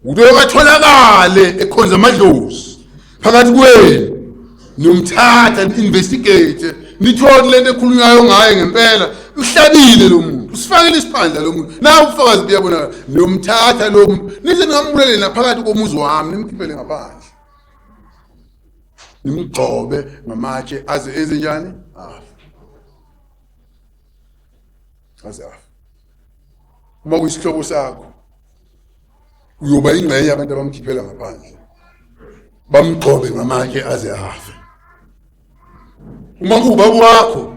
ukuthi okatholakale ekhonza amadlozi phakathi kwenu niyomthatha ni-investigate nithole lento ekhulunywayo ngaye ngempela uhlabile lo muntu, usifakile isiphandla lo muntu, nawe ubufakazi buyabonakala. Niyomthatha lo muntu nize ningamubulele naphakathi komuzi wami, nimkhiphele ngaphandle, nimgxobe ngamatshe aze ezinjani afe, aze afe. Uma kuyisihlobo sakho uyoba ingxenye abantu abamkhiphela ngaphandle bamgxobe ngamatshe aze afe. Uma kuwubaba wakho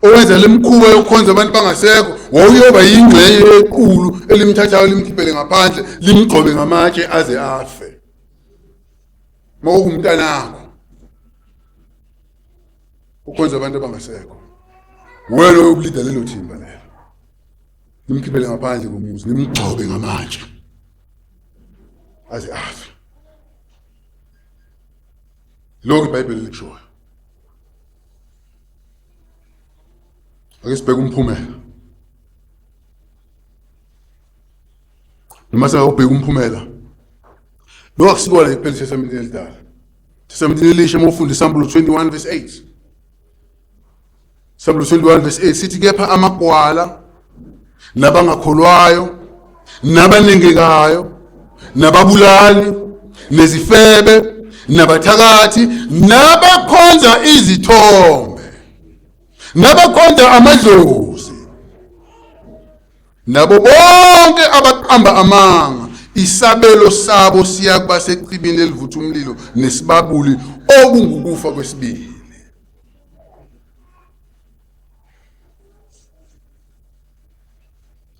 owenza le mkhuba yokukhonza abantu bangasekho, wawuyoba yingxenye yequlu elimthathayo limkhiphele ngaphandle limgxobe ngamatshe aze afe. Uma kuwumntanakho ukhonza abantu abangasekho, wena oyokulida lelo thimba lelo, nimkhiphele ngaphandle komuzi nimgxobe ngamatshe. Aze afe. Lokhu iBhayibheli likushoyo. Ake sibheke umphumela. Noma singawubheka umphumela. Lo akusikona kuphela iTestamenteni elidala. Testamenteni elisha uma ufunda iSambulo 21 verse 8. Sambulo 21 verse 8 sithi kepha amagwala nabangakholwayo nabanengekayo nababulali nezifebe nabathakathi nabakhonza izithombe nabakhonza amadlozi nabo bonke abaqamba amanga isabelo sabo siyakuba sechibini elivutha umlilo nesibabuli okungukufa kwesibili.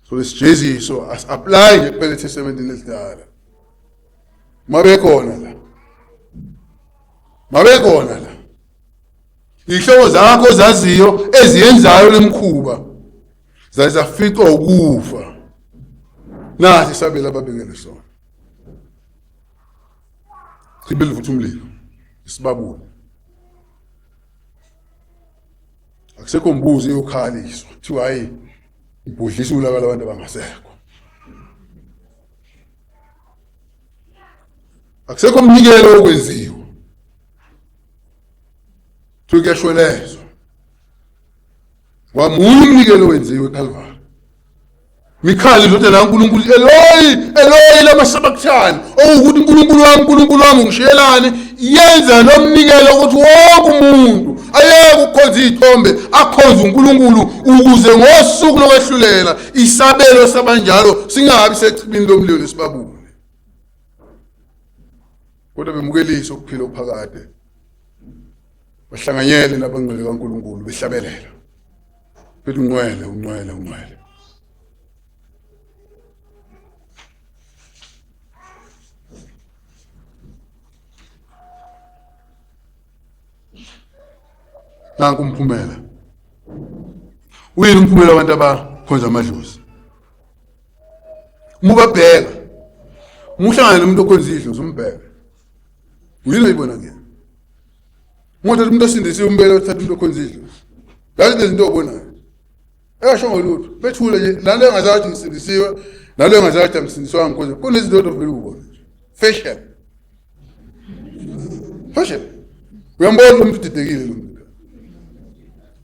So lesijeziso asi-apply nje kuphela eTestamentini elidala. Mabekhona la, mabekhona la iy'hlobo zakho ozaziyo eziyenzayo lemkhuba zazizaficwa ukufa. Nasi isabelo ababekele sona, chibi livutha umlilo, isibabule. Akusekho mbuzi eyokhaliswa kuthiwa hayi ibhodlisa ulaka labantu abangasekho. Akusekho mnikelo okwenziwa, kuthiwa kuyashwelezwa. Wamunye umnikelo wenziwe eCalvary. Mikhali indodana kaNkulunkulu, Eloyi, Eloyi lama sabachthani, owukuthi uNkulunkulu wami, uNkulunkulu wami ungishiyelani. Yenza lo mnikelo ukuthi wonke umuntu ayeke ukukhonza iy'thombe akhonze uNkulunkulu, ukuze ngosuku lokwehlulela isabelo sabanjalo singabi sechibini lomlilo nesibabule, kodwa bemukelise ukuphila okuphakade, bahlanganyele nabangcwele kaNkulunkulu behlabelela bethi ungcwele, ungcwele, ungcwele. Nanku umphumela. Uyini umphumela wabantu abakhonza amadlozi? Uma ubabheka, uma uhlangana nomuntu okhonza idlozi umbheke, uyini oyibona kuyena? Uma uthatha umuntu osindisiwe umbele, uthatha umuntu okhonza idlozi, yazi lezinto obonayo engashongo lutho, bethule nje nalo engazazi ukuthi ngisindisiwe, nalo engazazi ukuthi angisindiswanga, ngikhonza. Kunezinto odwa vele ubona nje, fashion, fashion. Uyambona umuntu udidekile lo muntu,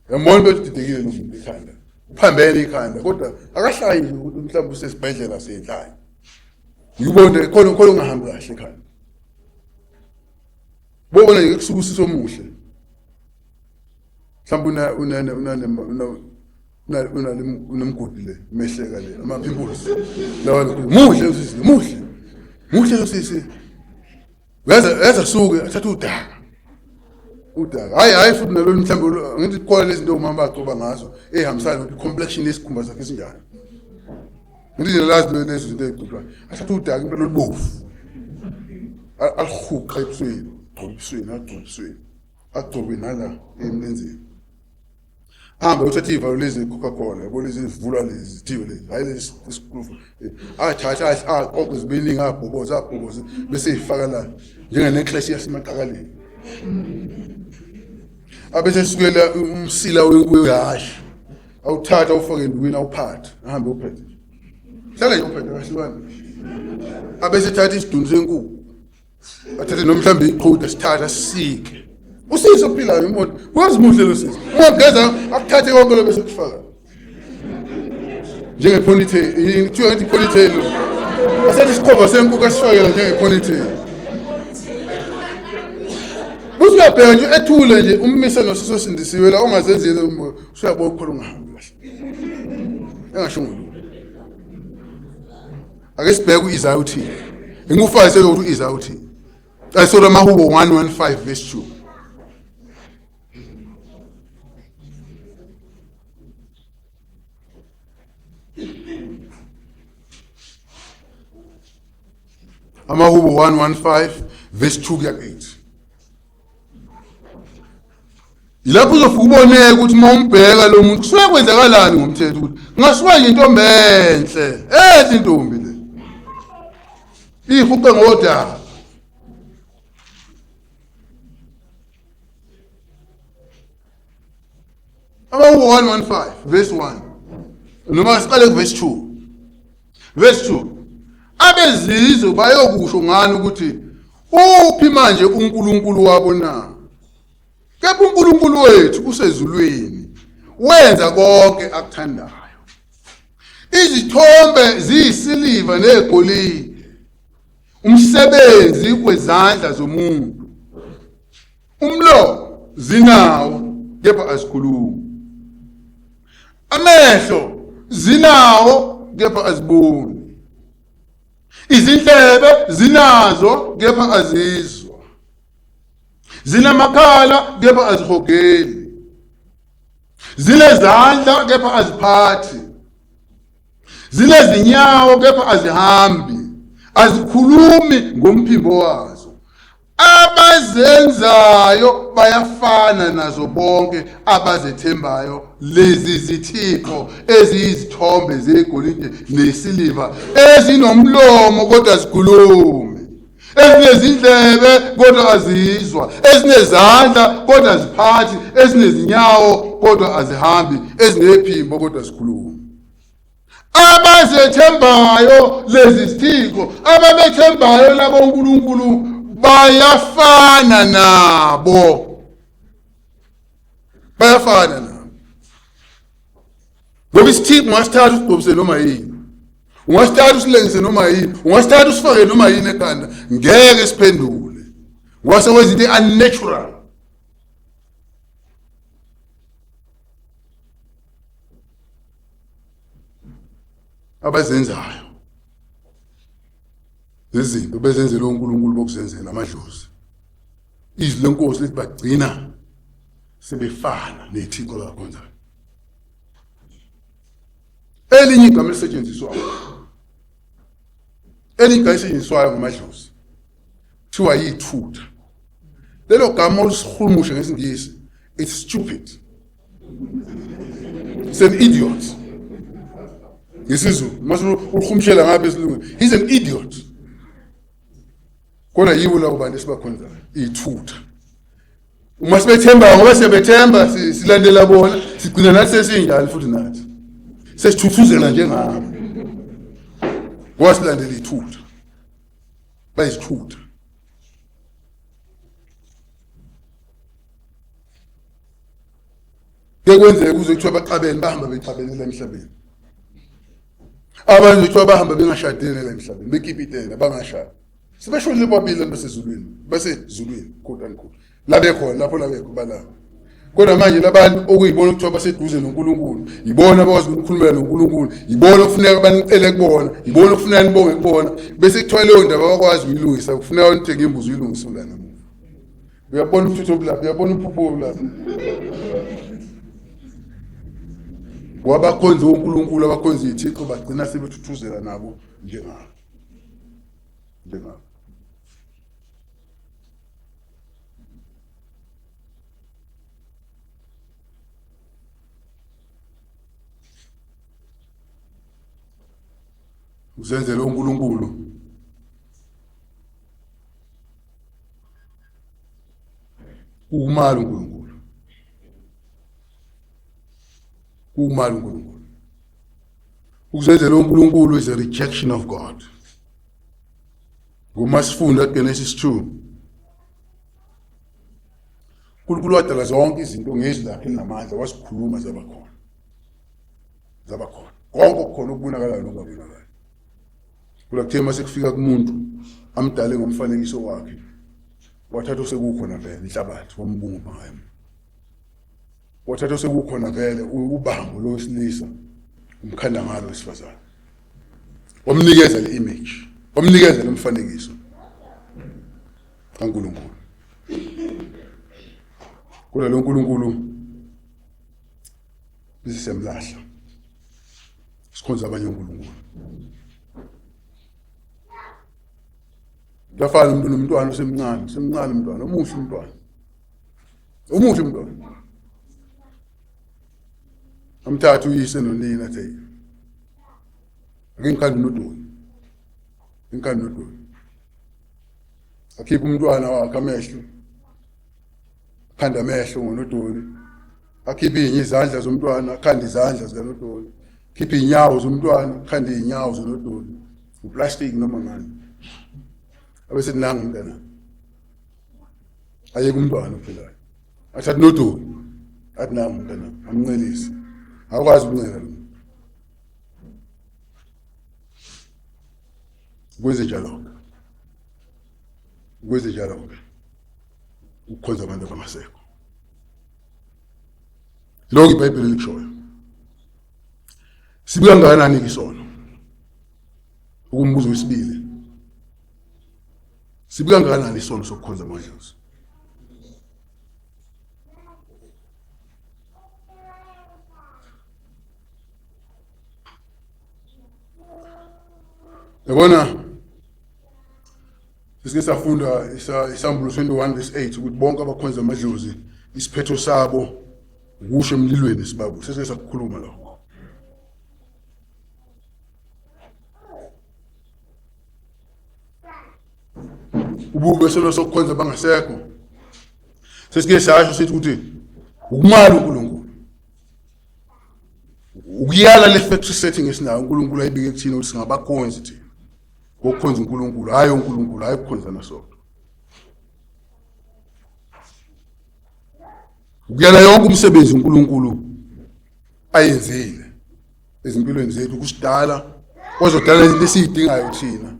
uyambona ukuthi udidekile lo muntu ekhanda, uphambene ikhanda, kodwa akahlayi nje ukuthi mhlawumbe usesibhedlela senhlanye. Ngikubona khona khona ungahambi kahle ekhanda. Bobona nje kusuka usisi omuhle, mhlawumbe una una una una una una unemgodi le mehleka le ama pimples lawa, muhle usisi, muhle, muhle usisi. Uyaza uyaza suke athatha udaka, udaka, hayi hayi, futhi nalo mhlawumbe ngithi khona lezi zinto omama bagcoba ngazo ehambisana nokuthi complexion yesikhumba sakhe sinjani. Ngithi nje lazi lezi zinto ezigcotshwayo. Athatha udaka impela olubovu, alihuqa ebusweni, agcobe ebusweni, agcobe ebusweni, agcobe nala emlenzeni. Ahambe uthathe iy'valo lezi Coca-Cola, yabo lezi ezivulwa lezi zithiwe lezi, hhayi lezi isikrufu. Athathe aqoqe zibeningi, abhoboze, abhoboze, bese eyifaka la njengenecklace yasemaqakaleni. Abese esukela umsila wehhashi, awuthatha awufake endukwini, awuphathe, ahambe uphethe, hlale nje uphethe kahlukane. Abese ethatha isidunu senkukhu, athathe noma mhlawumbe iqhude, sithatha sisike usisi ophilayo umuntu wazi muhle lo sisi. Uma ugeza akuthathe konke lo bese kufaka njenge-ponytail, kuthiwa ngithi ponytail, asethi isikhova senkukhu asifakela njenge-ponytail. Bese uyabheka nje ethule nje, ummise nosisi osindisiwe la ongazenzile, usuyabona ukukhona ungahambi kahle engasho ngolutho. Ake sibheke u-Isaya uthini, ngikufakisele ukuthi u-Isaya uthini. Sorry, amaHubo 115 verse 2. AmaHubo 115 verse 2 kuya 8. Yilapho uzofika uboneke ukuthi uma umbheka lo muntu kusuke kwenzakalani ngomthetho, ukuthi ngasuka nje intombi enhle, enhle intombi le. Ihuqe ngodaba. Amahubo 115 verse 1 noma siqale kuverse 2. Verse 2. Abezizwe bayokusho ngani ukuthi uphi manje uNkulunkulu wabo na? Kepha uNkulunkulu wethu usezulwini, wenza konke akuthandayo. Izithombe ziyisiliva negolide, umsebenzi wezandla zomuntu. Umlomo zinawo kepha azikhulumi. Amehlo zinawo kepha aziboni. Izindlebe zinazo kepha azizwa. Zinamakhala kepha azihogeli. Zinezandla kepha aziphathi. Zinezinyawo kepha azihambi. Azikhulumi ngomphimbo wazo. Abazenzayo bayafana nazo bonke abazethembayo lezi zithixo eziyizithombe zegolide nesiliva ezinomlomo kodwa zikhulume ezinezindlebe kodwa azizwa ezinezandla kodwa aziphathi ezinezinyawo kodwa azihambi ezinephimbo kodwa zikhuluma abazethembayo lezi zithixo ababethembayo labo uNkulunkulu bayafana nabo bayafana nabo ngoba isithixo ungasithatha usigqobise noma yini ungasithatha usilengise noma yini ungasithatha usifake noma yini ekhanda ngeke siphendule ngoba sekwenza into unnatural abazenzayo lezinto bezenzela uNkulunkulu bokuzenzela amadlozi izwi lenkosi lithi bagcina sebefana nethixo lakhonzayo elinye igama elisetshenziswayo elinye igama elisetshenziswayo ngamadlozi kuthiwa yithutha lelo gama olusihumushe ngesingisi it's stupid it's an idiot ngesizulu mase ulikhumshela ngapha esilungwini he's an idiot kodwa yibo labo bantu esibakhonzayo iy'thutha uma sibethemba ngoba siyabethemba silandela bona sigcina nathi sesinjalo futhi nathi sesithuthuzela njengabo ngoba silandela iy'thutha bayizithutha Ke kwenzeka kuze kuthiwa baxabene bahamba bexabenela emhlabeni. Abanye kuthiwa bahamba bengashadile la emhlabeni, bekipitela bangashadi. Sebeshonile bobabili abantu basezulwini, basezulwini quote unquote. La bekhona lapho la bekho balapho. Kodwa manje labantu okuyibona kuthiwa baseduze noNkulunkulu, yibona abakwazi ukukhulumela noNkulunkulu, yibona okufuneka banicele kubona, yibona okufuneka nibonge kubona. Bese kuthiwa leyo ndaba abakwazi ukuyilungisa, kufuneka nithenge imbuzi uyilungise lana. Uyabona uthuthu obulapha, uyabona uphupho obulapha. Wabakhonza uNkulunkulu abakhonza ithixo bagcina sebethuthuzela nabo njengabo. Njengabo. Uzenzele uNkulunkulu Kuwumali uNkulunkulu. Kuwumali uNkulunkulu. Ukuzenzela uNkulunkulu is a rejection of God. Ngoma sifunda Genesis 2. uNkulunkulu wadala zonke izinto ngezwi lakhe elinamandla wasikhuluma zaba khona. Zaba khona. Konke okukhona okubonakalayo nokungabonakali. Kodwa kuthe uma sekufika kumuntu amdale ngomfanekiso wakhe wathatha osekukhona vele inhlabathi wambumba ngayo wathatha osekukhona vele ubambo lowesilisa umkhanda ngalo wesifazane wamnikeza le image wamnikeza lo mfanekiso kaNkulunkulu kodwa lo nkulunkulu bese siyamlahla sikhonza abanye onkulunkulu kuyafana umuntu nomntwana osemncane semncane umntwana omuhle umntwana omuhle umntwana amthathe uyise nonina athi ake ngikhande unodoli ngikhande unodoli. Akhiphe umntwana wakhe amehlo, akhanda amehlo ngonodoli, akhiphe izandla zomntwana, akhanda izandla zikanodoli, khiphe iy'nyawo zomntwana, akhanda iy'nyawo zonodoli, uplastic noma ngani. Abesethi nangu umntana, ayeke umntwana ophilayo, athathe nodoli, athi nangu umntana, amncelise. Akwazi ukuncela lo muntu. Kwenze njalo-ke, kwenze njalo-ke ukukhonza abantu abangasekho. Lokhu iBhayibheli elikushoyo. Sibi kangakanani isono? Ukumbuzo wesibili. Sibi kangakanani isono sokukhonza amadlozi? Yabona sesike safunda isambulo 21 verse 8 ukuthi bonke abakhonza amadlozi isiphetho sabo ukusho emlilweni sibabu sesike sakukhuluma lokho. Ububi besono sokukhonza bangasekho sesike sasho sithi ukuthi ukumala uNkulunkulu ukuyala le factory setting esinayo uNkulunkulu ayibike kuthina ukuthi singabakhonzi thina ngokukhonza uNkulunkulu, hhayi uNkulunkulu, hhayi ukukhonzana sodwa. Ukuyala yonke umsebenzi uNkulunkulu ayenzile ezimpilweni zethu kusidala ozodala izinto esiyidingayo thina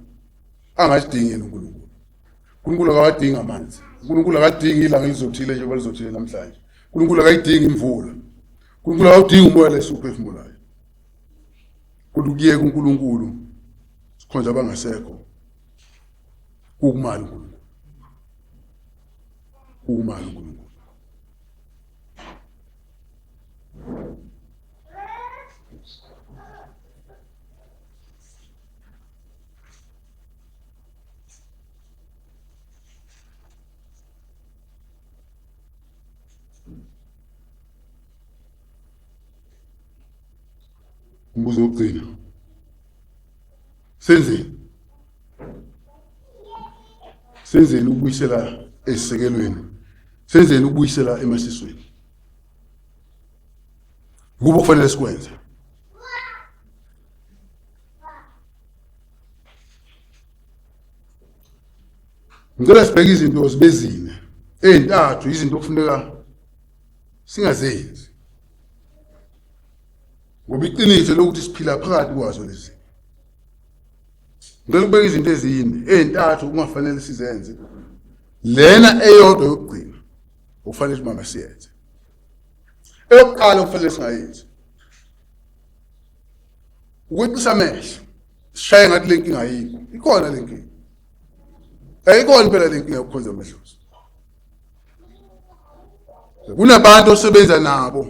angazidingi yena uNkulunkulu. uNkulunkulu akawadingi amanzi, uNkulunkulu akadingi ilanga elizothile njengoba lizothile namhlanje, uNkulunkulu akayidingi imvula, uNkulunkulu akawudingi umoya lesiwuphefumulayo. Kodwa ukuyeka uNkulunkulu sikhonza abangasekho kukumali uNkulunkulu, kukumali uNkulunkulu. Umbuzo wokugcina, senzeni senzeni ukubuyisela esisekelweni, senzeni ukubuyisela emasisweni? Kuba kufanele sikwenze. Ngicela sibheke izinto zibe zine, ezintathu izinto okufuneka singazenzi, ngoba iqiniso lokuthi siphila phakathi kwazo lezi. Ngicela ukubeka izinto ezine, ezintathu okungafanele sizenze, lena eyodwa yokugcina okufanele ukuthi mama siyenze. Eyokuqala okufanele singayenzi ukweqisa amehlo, sishaye ngathi le nkinga ayikho. Ikhona le nkinga, ayikhona impela le nkinga yokukhonza amadlozi. Kunabantu osebenza nabo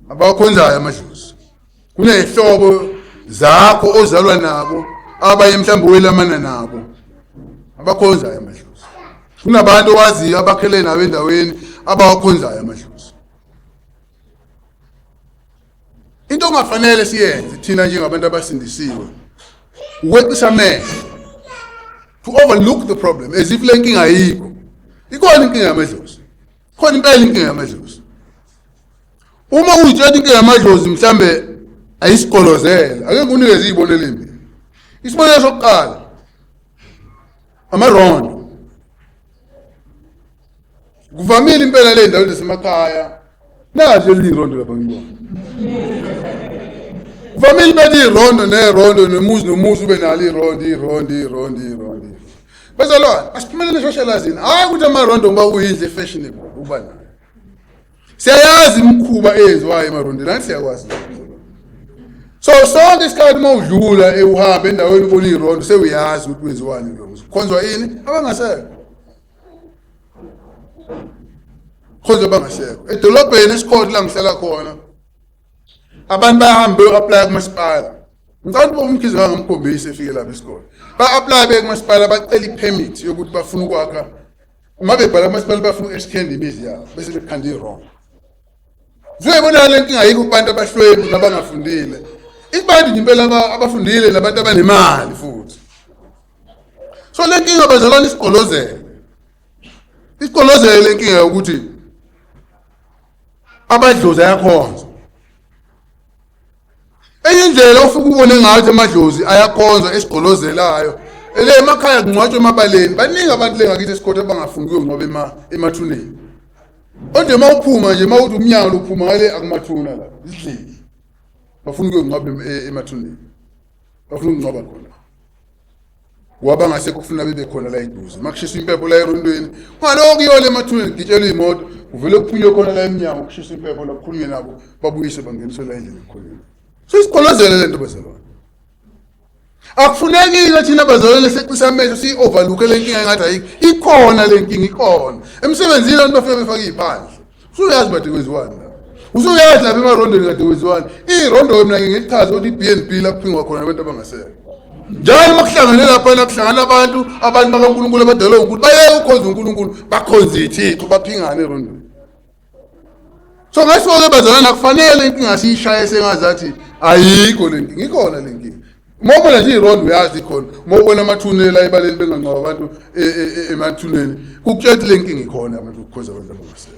abakhonzayo amadlozi, kuney'hlobo zakho ozalwa nabo abanye mhlawumbe welamana nabo abakhonzayo amadlozi, kunabantu owaziyo abakhele nabo endaweni abawakhonzayo amadlozi. Into ongafanele siyenze thina njengabantu abasindisiwe ukweqisa amehlo, to overlook the problem as if le nkinga ayikho. Ikhona inkinga yamadlozi, khona impela inkinga yamadlozi. Uma uyitshela inkinga yamadlozi mhlambe ayisiqolozela, ake ngikunikeze izibonelo ezimbili. Isibonelo sokuqala, amarondo. Kuvamile impela le ndawo zasemakhaya, nazi elinye irondo lapha ngibona. Kuvamile impela irondo nerondo, nomuzi nomuzi ube nalo irondo, irondo, irondo, irondo. Bazalwane, asiphumelele eshashalazini, hhayi ukuthi amarondo ngoba kuyindlu efashionable ukuba nayo. Siyayazi imikhuba eyenziwayo emarondweni, nathi siyakwazi. So sonke isikhathi uma udlula uhambe endaweni ubona irondo, sewuyazi ukuthi kwenziwani kulo muzi, kukhonzwa ini, abangasekho, khonzwa abangasekho. Edolobheni esikhona la ngihlala khona, abantu bayahamba beyo-aplaya kumasipala. Ngicabanga ukuthi uMkhize ngangamkhombisa efike lapha esikole, ba-aplaya beye kumasipala, bacela i-permit yokuthi bafuna ukwakha. Uma bebhala kumasipala bafuna uku-extend imizi yabo, bese bekhanda i-wrong. Ziyayibona le nkinga ayikho kubantu abahlwempu nabangafundile, ibantu nje impela abafundile nabantu abanemali futhi. So le nkinga bazalwane isigqolozele, isigqolozele le nkinga yokuthi amadlozi ayakhonza. Enye indlela ofike ubone ngathi amadlozi ayakhonza esigqolozelayo ele emakhaya kungcwatshwa emabaleni. Baningi abantu le ngakithi esikhotha abangafuni kuyongcwaba emathuneni. Kodwa uma uphuma nje, uma uthi umnyango uphuma ngale, akumathuna la, isidleki. Bafuna ukuyongcwaba emathuneni, bafuna ukungcwaba khona ngoba ngasekho kufuna bebe khona la eduze. Uma kushisa impepho la erondweni, ngaloko kuyona emathuneni kugitshelwa iy'moto, kuvele kuphunywe khona la emnyango, kushisa impepho la, kukhulunywe nabo, babuyise bangeniswe la endlini ekukhulunywe. So isigqolozele le nto bazalwane. Akufunekile thina bazalwane seqisa amehlo siyi-overlooke le nkinga engathi ayikho. Ikhona le nkinga, ikhona. Emsebenzini abantu bafike befake iy'phandle. Usuyazi bade kwenziwani la. Usuyazi lapha emarondweni kade kwenziwani. Irondo mina ngilichaze ukuthi i-B&B la kuphingwa khona abantu abangasekho. Njalo uma kuhlangene lapha la kuhlangana abantu, abantu bakaNkulunkulu abadalwe uNkulunkulu, bayeke ukukhonza uNkulunkulu, bakhonze ithixo, baphingane erondweni. So ngaso-ke bazalwane, akufanele inkinga siyishaye sengazathi ayikho le nkinga. Ikhona le nkinga. Uma ubona nje irondo uyazi ikhona. Uma ubona amathuna la ebaleni bengangcwaba abantu emathuneni, kukutshela ukuthi le nkinga ikhona, abantu kukhonza abantu abangasekho.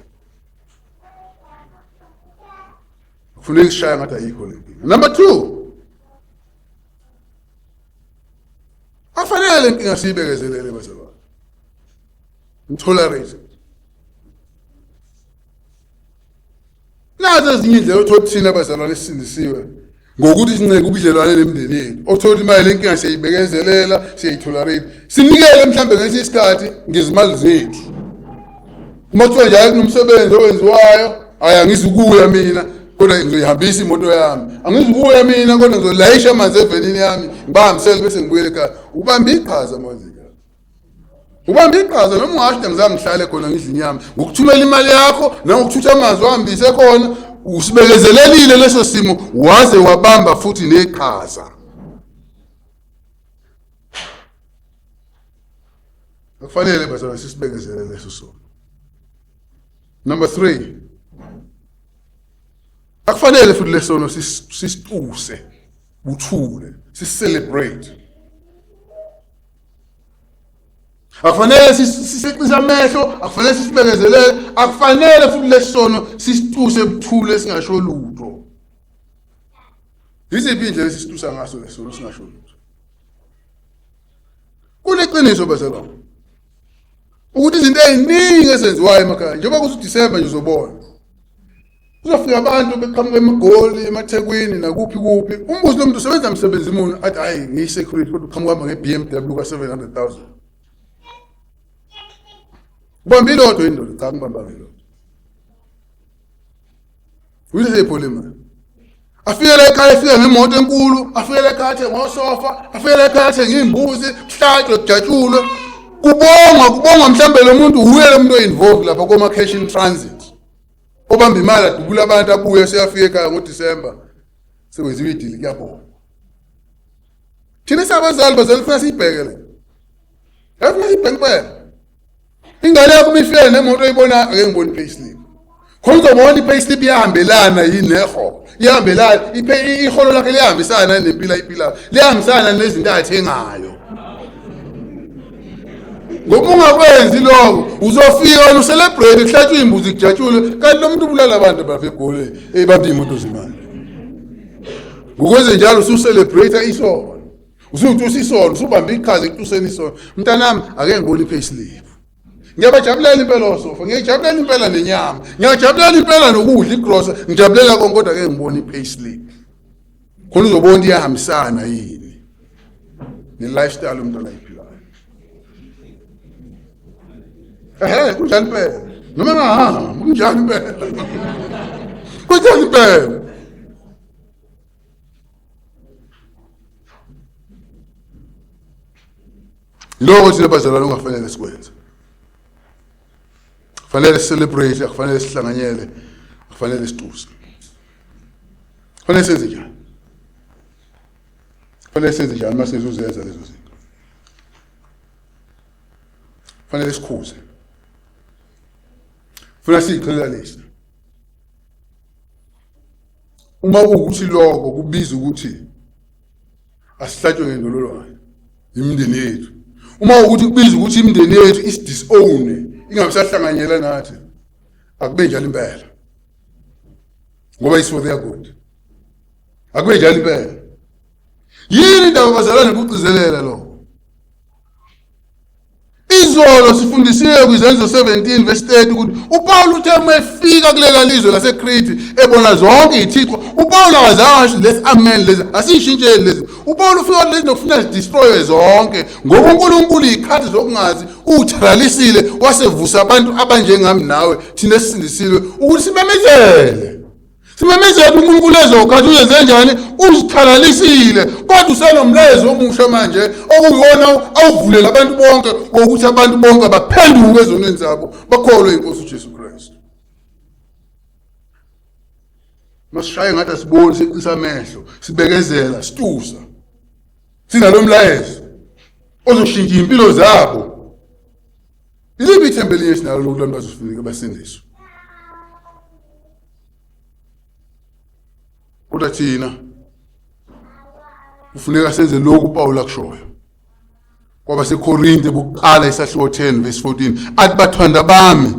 Kufuneka sishaya ngathi ayikho le nkinga. Number 2, afanele le nkinga siyibekezelele bazalwane. Tolerate. Nazo ezinye indlela othola thina abazalwane esisindisiwe ngokuthi sinceke ubudlelwane nemindeni yethu, othola ukuthi imali lenkinga siyayibekezelela, siyayitolerate, sinikele mhlawumbe ngesinye isikhathi ngezimali zethu. Uma kuthiwa nje kunomsebenzi owenziwayo, hayi angizukuya mina kodwa ngizoyihambisa imoto yami, angizukuya mina kodwa ngizolayisha amanzi evenini yami ngibahambisele bese ngibuyele ekhaya. Ubambe iqhaza manje, ubambe iqhaza noma ungasho ngizange ngihlale khona ngidla inyama, ngokuthumela imali yakho nangokuthutha amanzi uhambise khona, usibekezelelile leso simo waze wabamba futhi neqhaza. Akufanele bazalwane sisibekezele leso sono. Number 3, akufanele futhi lesono sisituse buthule, sisicelebrate. Akufanele siseqise amehlo, akufanele sisibekezelele, akufanele futhi lesono sisituse buthule singasho lutho. Yiziphi indlela esisitusa ngaso lesono singasho lutho? Kuliqiniso bazalwane ukuthi izinto eziningi ezenziwayo emakhaya, njengoba kuthi December nje uzobona kuzofika abantu beqhamuka eMagoli, emaThekwini, nakuphi kuphi. Umbuzo lo muntu usebenza msebenzi muni, athi hayi ngiyi-security, kodwa uqhamuka hamba nge-BMW ka-700 000. Ubambe ilodwa indoda? Cha, ngibambanga ilodwa. Uyise imali, afikele ekhaya, efika ngemoto enkulu, afikele ekhaya athenge osofa, afikele ekhaya athenge iy'mbuzi, kuhlatshwe, kujatshulwe, kubongwa, kubongwa. Mhlawumbe lo muntu uye lo muntu oyi-involve lapha koma-cash in transit, obamba imali adubula abantu, abuye seyafika ekhaya ngoDisemba, sekwenziwa idili, kuyabongwa. Thina sabazali, bazali, funa siyibheke le, yafuna siyibheke impela. Ingane yakho uma ifika nemoto oyibona, ake ngibone i-payslip khona, uzobona i-payslip iyahambelana yini neholo, iyahambelana iholo lakhe, liyahambisana nempilo ayiphilayo, liyahambisana nezinto ayithengayo. Ngoba ungakwenzi lokho, uzofika wena ucelebrate, kuhlatshwe imbuzi, kujatshulwe, kanti lo muntu ubulala abantu abafe egoli, ebamba iy'moto zemali. Ngokwenze njalo usucelebrate isono, usutusa isono, usubamba iqhaza ekutuseni isono. Mntanami, ake ngibone i-payslip. Ngiyabajabulela impela osofa, ngiyajabulela impela nenyama, ngiyajabulela impela nokudla igrosa, ngijabulela konke, kodwa ake ngibone i-payslip khona uzobona iyahambisana yini ne-lifestyle umntwana ayiphilayo. Ehe, kunjani impela, noma ngahamba, kunjani impela, kunjani impela. Lokho thina bazalwane ungafanele sikwenze, kufanele celebrate, akufanele sihlanganyele, akufanele situse. Kufanele senze njani? Kufanele senze njani uma sizuzenza lezo zinto? Kufanele sikhuze, funa siyiqhelanise. Uma kuwukuthi lokho kubiza ukuthi asihlatshwe ngendololwane imindeni yethu, Uma ukuthi kubiza ukuthi imindeni yethu isi-disown, ingabe sahlanganyela nathi, akube njalo impela, ngoba is for their good. Akube njalo impela. Yini indaba bazalwane kugcizelela lokho? Izolo sifundisiwe kwiZenzo 17 verse 30 ukuthi uPawulu uthe uma efika kulela lizwe laseKrete ebona zonke izithixo, uPawulu akazange asho lesi amen lezi asiyishintsheni lezi. UPawulu ufika lezi nokufuna zidestroywe zonke ngoba uNkulunkulu izikhathi zokungazi uthalalisile wasevusa abantu abanjengami nawe thina esisindisiwe ukuthi simemezele. Simemezela uNkulunkulu ezokhathi uzenze njani? Uzithalalisile, kodwa usenomlayezo omusha manje okuyiwona awuvulela abantu bonke wokuthi abantu bonke baphenduke ezonweni zabo bakholwe inkosi uJesu Kristu. Masishaye ngathi asiboni, seqisa amehlo, sibekezela, situsa. Sinalo mlayezo ozoshintsha impilo zabo. Iliphi ithemba elinye esinalo lokuthi abantu bazofuneka basindiswe? Kodwa thina kufuneka senze lokhu uPawulu akushoyo kwabaseKorinte bokuqala isahluko 10 verse 14, athi bathanda bami,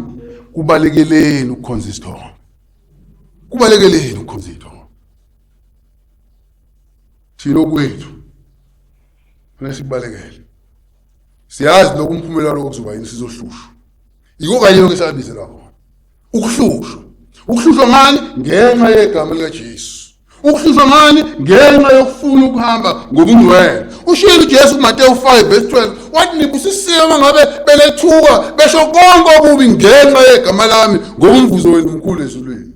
kubalekeleni ukukhonza isithombe, kubalekeleni ukukhonza isithombe. Thina okwethu kufanele sikubalekele, siyazi lokhu umphumela walokho kuzoba yini, sizohlushwa. Yiko kanye lokho esabizelwa khona, ukuhlushwa. Ukuhlushwa ngani? Ngenxa yegama likaJesu. Ukuhlushwa ngani? Ngenxa yokufuna ukuhamba ngobungcwele. Ushilo uJesu kuMateyu 5 verse 12 wathi nibusisiwe uma ngabe belethuka besho konke okubi ngenxa yegama lami, ngoba umvuzo wenu mkhulu ezulwini.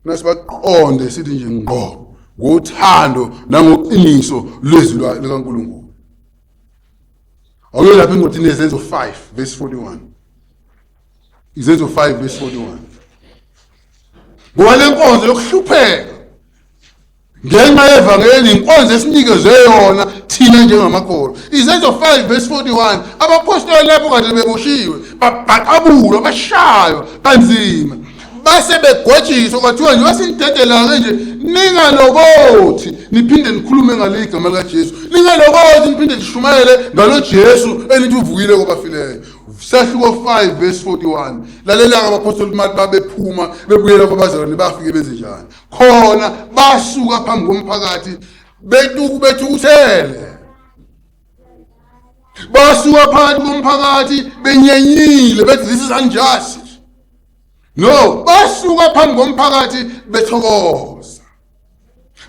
Nasibaqonde sithi nje ngqo ngothando nangoqiniso lwezwi likaNkulunkulu. Awuye lapha encwadini yeZenzo 5 verse 41. Izenzo 5 verse 41. Ngoba le nkonzo yokuhlupheka ngenxa yevangeli inkonzo esinikezwe yona thina njengamakholwa. Izenzo 5 verse 41, abaphostoli lapho kade beboshiwe, babhaqabulwa, bashaywa kanzima, base begwetshiswa, kwathiwa nje basinidedela-ke nje, ningalokothi niphinde nikhulume ngaleli gama likaJesu, ningalokothi niphinde nishumayele ngalo Jesu enithi uvukile kwabafileyo. Sahluko 5 verse 41. Lalelanga abaphostoli uma babephuma bebuyela kwabazalwane, bafike benze njani khona? Basuka phambi komphakathi betuku bethukuthele, basuka phakathi komphakathi benyenyile, bethi this is unjust. No, basuka phambi komphakathi bethokoza,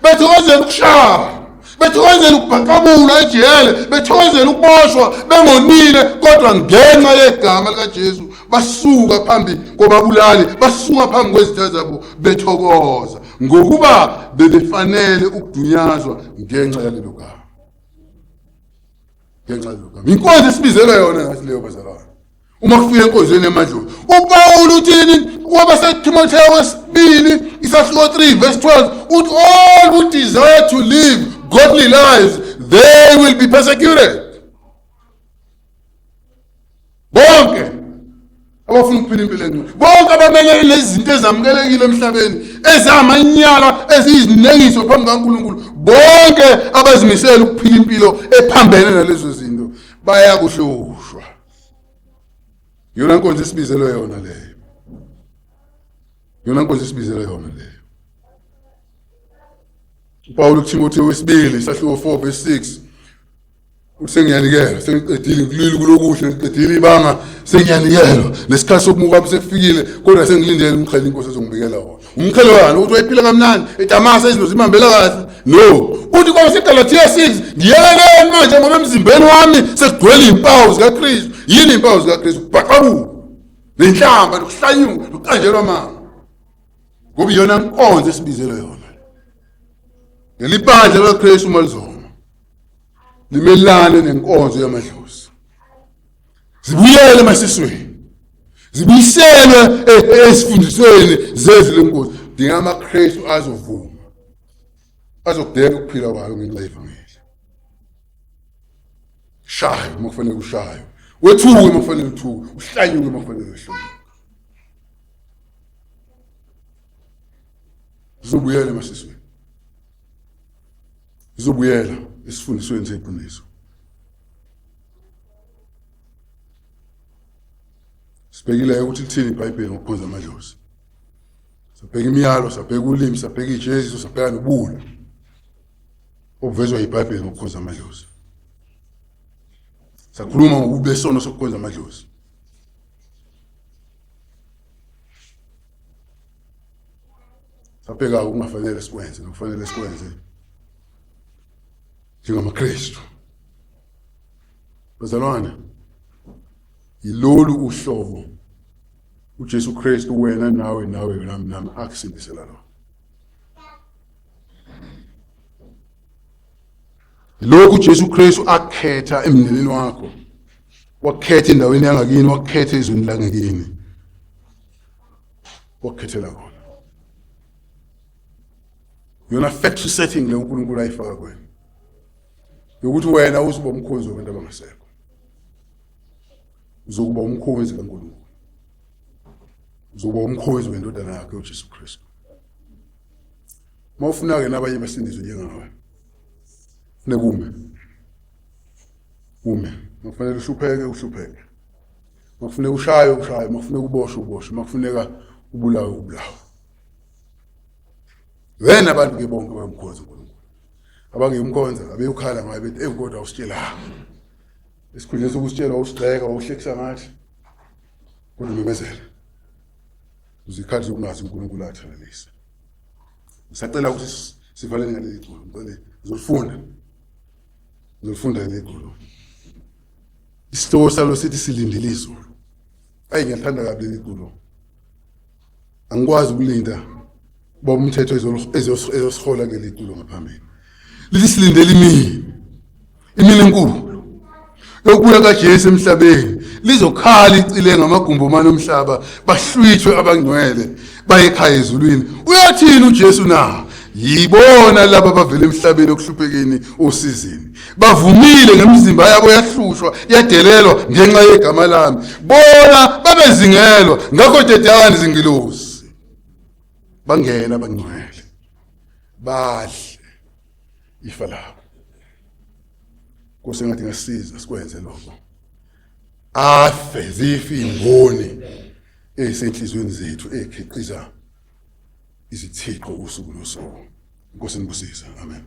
bethokozela ukushaya, bethokozela ukubhaqabulwa ejele, bethokozela ukuboshwa bengonile, kodwa ngenxa yegama likaJesu basuka phambi kwababulali, basuka phambi kwezitha zabo bethokoza, ngokuba bebefanele ukudunyazwa ngenxa yalelo gama, ngenxa yalelo gama. Inkonzo esibizelwe yona ngathi leyo bazalwane, uma kufika enkonzweni yamadlozi. UPawulu uthini kwabaseTimothewu wesibili isahluko 3 verse 12? Uthi all who desire to live godly lives, they will be persecuted. Bonke abafuna ukuphila impilo engcwele, bonke abamelele lezi zinto ezamukelekile emhlabeni, ezamanyala, eziyizinengiso phambi kaNkulunkulu, bonke abazimisele ukuphila impilo ephambene nalezo zinto bayakuhlushwa. Yona nkonzo esibizelwe yona leyo, yona nkonzo esibizelwe yona leyo. uPawulu kuThimothewu wesibili isahluko 4 verse 6 uthi sengiyanikelwa, sengiqedile, ngikulile kulokuhle, ngiqedile ibanga, sengiyanikelwa, nesikhathi sokumuka sekufikile, kodwa sengilindele umqhele inkosi ezongibikela wona. Umqhele wani? Ukuthi wayephila kamnandi eDamasa, izinto zimhambela kahle? No, uthi kwabaseGalathiya 6, ngiyekeleni manje ngoba emzimbeni wami sekugcwele iy'mpawu zikaKristu. Yini iy'mpawu zikaKristu? Kubhaqabuka nenhlamba nokuhlanyuka nokuqanjelwa amanga, ngoba iyona nkonzo esibizelwe yona. Leli bandla likaKristu uma lizoma limelane nenkonzo yamadlozi, zibuyele emasisweni, zibuyiselwe ezifundisweni zezwi lenkosi. Dinga amaKristu azovuma, azokudela ukuphila kwayo ngenxa yevangeli. Shayo uma kufanele ushayo, wethuke uma kufanele uthuke, uhlanyuke uma kufanele uhlanyuke. Zizobuyela emasisweni, zizobuyela esifundisweni seqiniso. Sibhekile ukuthi lithini iBhayibheli ngokukhonza amadlozi. Sabheka imiyalo, sabheka ulimi, sabheka ijeziso, sabheka nobula obuvezwa yiBhayibheli ngokukhonza amadlozi. Sakhuluma ngokubi besono sokukhonza amadlozi. Sabheka okungafanele sikwenze nokufanele sikwenze njengamaKristu. Bazalwane, yilolu uhlobo uJesu Kristu wena nawe nawe nami nami akusindisela lona. Lokhu uJesu Kristu akhetha emndenini wakho, wakhetha endaweni yangakini, wakhetha ezweni langakini, wakukhethela kona. Yona factory setting le uNkulunkulu ayifaka kuwena yokuthi wena uzoba umkhonzi wabantu abangasekho, uzokuba umkhonzi kaNkulunkulu, uzokuba umkhonzi wendodana yakhe uJesu Kristu. Uma ufuna-ke nabanye basindiswe njengawe, funeka ume ume. Makufanele uhlupheke uhlupheke, makufuneka ushaye ushaye, makufuneka uboshwe uboshwe, makufuneka ubulawe ubulawe. Wena abantu ke bonke bayomkhonza uNkulunkulu. Abangeyumkhonza abeyukhala ngaye bethi ewu kodwa awusitshelanga. Esikhundleni sokusitshela wawusigxeka wawuhlekisa ngathi. Kodwa memezela. Uzikhathi zokungazi uNkulunkulu athalalisa. Ngisacela ukuthi sivalele ngaleli culo. Ngicela ngizolifunda. Ngizolifunda leli culo. Isihloko salo sithi silindele izulu. Ayi ngiyathanda kabi leli culo. Angikwazi ukulinda uba umthetho ezosihola kuleli culo ngaphambili. Lithi silindele imini. Imini enkulu yokubuya kaJesu emhlabeni lizokhala icile ngamagumbi omane omhlaba bahlwithwe abangcwele baye ekhaya ezulwini. Uyathini uJesu na? Yibona laba abavela emhlabeni okuhluphekeni osizini, bavumile ngemizimba yabo yahlushwa yadelelwa ngenxa yegama lami. Bona babezingelwa, ngakho dedani zingilosi, bangena abangcwele badle ifa labo. Nkosi engathi ngasiza sikwenze lokho. Afe zife imboni ezisenhlizweni zethu ekhiqiza izithixo usuku nosuku. Inkosi nibusise. Amen.